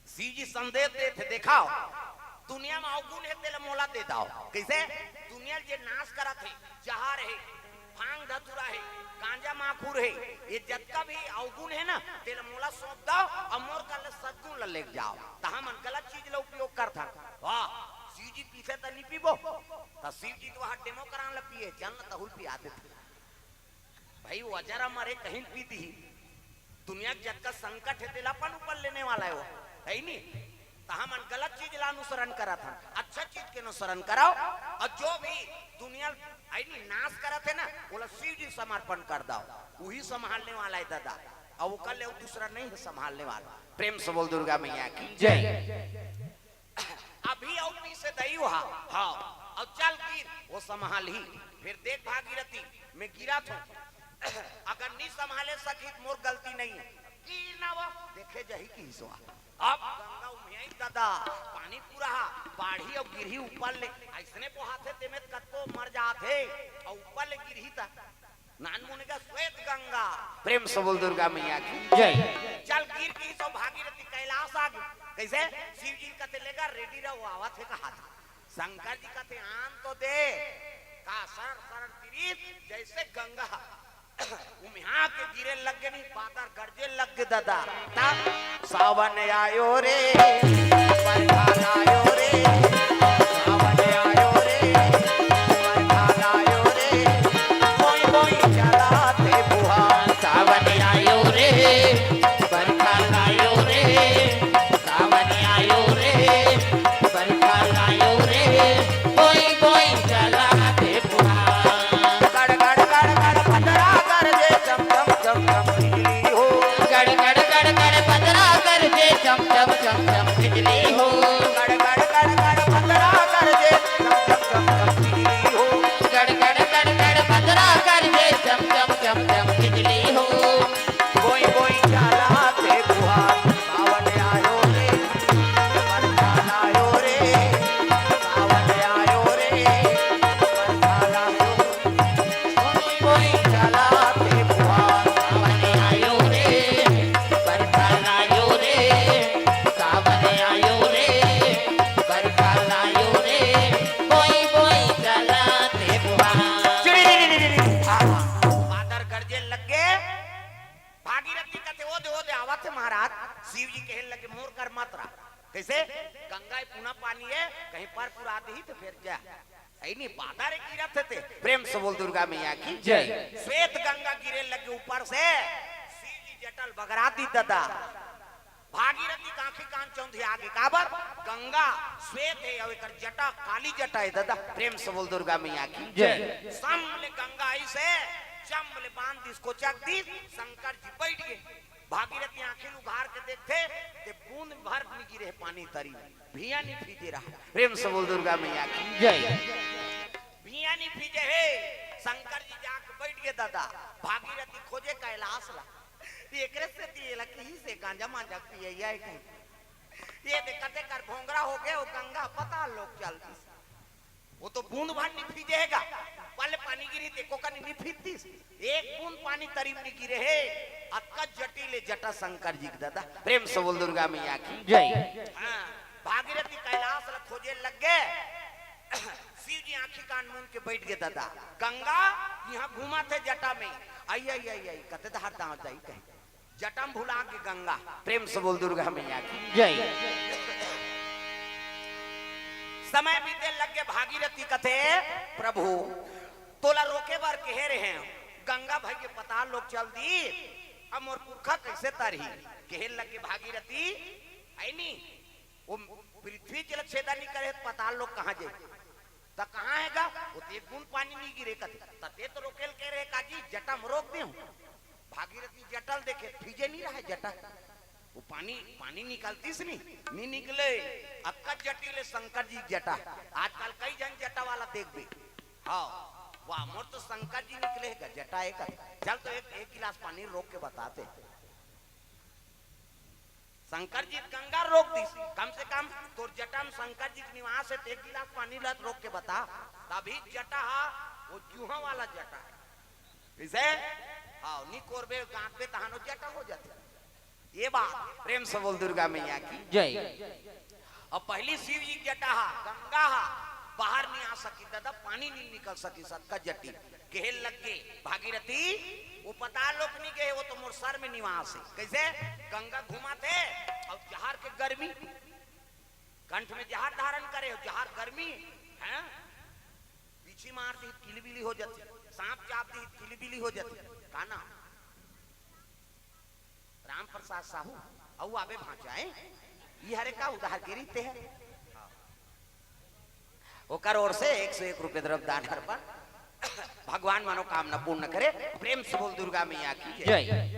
शिव जी संदेश देथे, देखव, दुनिया म अवगुण हे, तेला मोला दे दव। कइसे? दुनिया ल जे नाश करत हे, जहर हे, भांग धतूरा हे, गांजा माखुर हे, ये जतका भी अवगुण हे ना, तेला मोला सौंप दव, अउ मोर कर ले सद्गुण ल लेके जाव। त हमन गलत चीज ल उपयोग करथन। वाह, शिव जी पीथे त नी पीबो? त शिव जी तो वहां डेमो करान ल पिए, चल न तहूं ल पिया देथे। भाई, वो अजर अमर हे, कहीं पी दिही। दुनिया के जतका संकट हे, तेला अपन ऊपर लेने वाला हे वो, हइ नी? त हमन गलत चीज ला अनुसरण करत हन, अच्छा चीज के अनुसरण करव। अउ जो भी दुनिया, हइ नी, नाश करत हे ना, ओला शिव जी समर्पण कर दव, उही संभालने वाला हे दादा। अउ ओकर ले अउ दूसरा नहीं हे संभालने वाला। प्रेम से बोल दुर्गा मैया की। जय। अभी अउ पीसे दई हा, हाँ, अउ चल गिर, वो संभालही। फेर देख भागीरथी, मैं गिरत हूं, अगर नी संभाले सकिस त मोर गलती नहीं हे, गिर ना वो, देखे जाही किहिस। अब गंगा उम्हियाइस दादा, पानी पूरा हा, बाढ़ही अउ गिरही ऊपर ले, अइसने बोहाथे, तेमे कतको मर जाथे, अउ ऊपर ले गिरही त नानमुन गा श्वेत गंगा। प्रेम से बोल दुर्गा मैया की। जय। चल गिर किहिस अउ भागीरथी कैलाश आगे। कइसे? शिव जी कथे, ले गा, रेडी रह, वो आवत हे कहाथे। शंकर जी कथे, आन तो दे। का सरर सरर तीरिस, जइसे गंगा उम्हिया के गिरे लग गे नी, बादर गरजे लग गे दादा। तब सावन आयो रे, बरखा लायो रे, सावन आयो रे, बरखा लायो रे, बोई बोई चलाथे फुहार। सावन आयो रे, बरखा लायो रे, सावन आयो रे, बरखा लायो रे, बोई बोई चलाथे फुहार। गड़ गड़ गड़ गड़ बदरा गरजे, चम चम चम चम बिजली हो। गड़ गड़ गड़ गड़ बदरा गरजे, चम चम चम चम बिजली हो। गड़ गड़ गड़ गड़ बदरा गरजे, चम चम चम चम बिजली हो। गड़ गड़ गड़ गड़ बदरा गरजे, चम चम चम चम बिजली हो। बोई बोई चलाथे फुहार, सावन आयो रे, बरखा लायो रे, सावन आयो रे, बरखा लायो रे। बोई बोई चलाथे फुहार, सावन आयो रे, बरखा लायो रे, सावन आयो रे, बरखा लायो रे, बोई बोई चलाथे फुहार। बादर गरजे लग गे। भागीरथी कथे, ओ दे, ओ दे, आवत हे महाराज। शिव जी कहे लगे, मोर कर मत रह। कइसे? गंगा ए पूना पानी हे, कहीं पर पुरा दिही त फेर जा। हइ नी, बादर गिरत हे ते। प्रेम से बोल दुर्गा मैया की। जय। श्वेत गंगा गिरे लगे ऊपर से, शिव जी जटा ल बगरा दिस दादा। भागीरथी के आंखी कान चौंधिया गे, काबर? गंगा श्वेत हे अउ एकर जटा काली जटा हे दादा। प्रेम से बोल दुर्गा मैया की। जय। सम ले गंगा अइसे, चम ले बांध दिस, कोचक दिस, शंकर जी बइठ गे। भागीरथी आंखी ल उघार के देखथे, ते बूंद भर नी गिरे हे पानी तरी में, भुइयां नी भीजे रहा। प्रेम से बोल दुर्गा मैया की। जय। भुइयां नी भीजे हे। शंकर जी जाके बइठ गे दादा, भागीरथी खोजे कैलाश ला। एकरे सेती एला किहिस हे गांजा मांजा पियइया हे कहीं। ये दे कते कर भोंगरा हो गे, वो गंगा पताल लोक चल दिस। वो तो बूंद भर नी भीजे हे गा। पल पानी गिरी, देखो का नी भीजतिस। एक बूंद पानी तरी म नी गिरे हे। अतका जटी ले जटा शंकर जी के दादा। प्रेम से बोल दुर्गा मैया की। जय। हाँ, भागीरथी कैलाश ला खोजे लग गे। शिव जी आंखी कान मूंद के बैठ गे दादा। गंगा यहाँ घूमत हे जटा में। आई, आई, आई, आई, कते धार दांव जाई कहे। जटा म भुला गे गंगा। प्रेम से बोल दुर्गा मैया की। जय। समय बीते लग गे, भागीरथी कथे, "प्रभु, तोला रोके बर केहे रहे हंव, गंगा भई के पताल लोक चल दी, अब मोर पुरखा कैसे तरही?" केहे लग गे भागीरथी, "ऐ नी, वो पृथ्वी जल छेदा नी करे, पताल लोक कहाँ जाई? त कहाँ हे गा? वो तो एक बूंद पानी नी गिरे कथे, त तें तो रोके ल केहे रहे काजी, जटा म रोक देहूं।" भागीरथी जटा ल देखे, भीजे नी रहे जटा। वो पानी, पानी निकलतिस नी, नी निकले। अतका जटी ले शंकर जी के जटा। आजकल कई झन जटा वाला देखबे। हाँ, "वाह, मोर तो शंकर जी निकले हे गा, जटा एक।" चल तो एक, एक गिलास पानी रोक के बता तें। शंकर जी गंगा रोक दिस, कम से कम तोर जटा म शंकर जी के निवास हे, त एक गिलास पानी ला रोक के बता। तभी जटा हा, वो जूहा वाला जटा हे। कइसे? हाँ, नी कोरबे, गांकबे, तहान वो जटा हो जाथे। ये बात, प्रेम से बोल दुर्गा मैया की। जय। अब पहली शिव जी के जटा हा, गंगा हा, बाहर नी आ सकी दादा, पानी नी निकल सकी, अतका जटी। केहे लग गे भागीरथी, "वो पताल लोक नी गे, वो तो मोर सर में निवास हे।" कइसे? गंगा घूमत हे अउ जहर के गर्मी, कंठ में जहर धारण करे हे, जहर गर्मी हे, बिच्छी मार दिही त किलबिली हो जाथे, सांप चाब दिही त किलबिली हो जाथे। का नाम? राम प्रसाद साहू, अउ आबे भांचा, ए? ई हरे का उधार गिरी तें हरे? ओकर ओर से एक सौ एक रुपये द्रव्य दान अर्पण। भगवान मनोकामना पूर्ण करे। प्रेम से बोल दुर्गा मैया की जय। जय।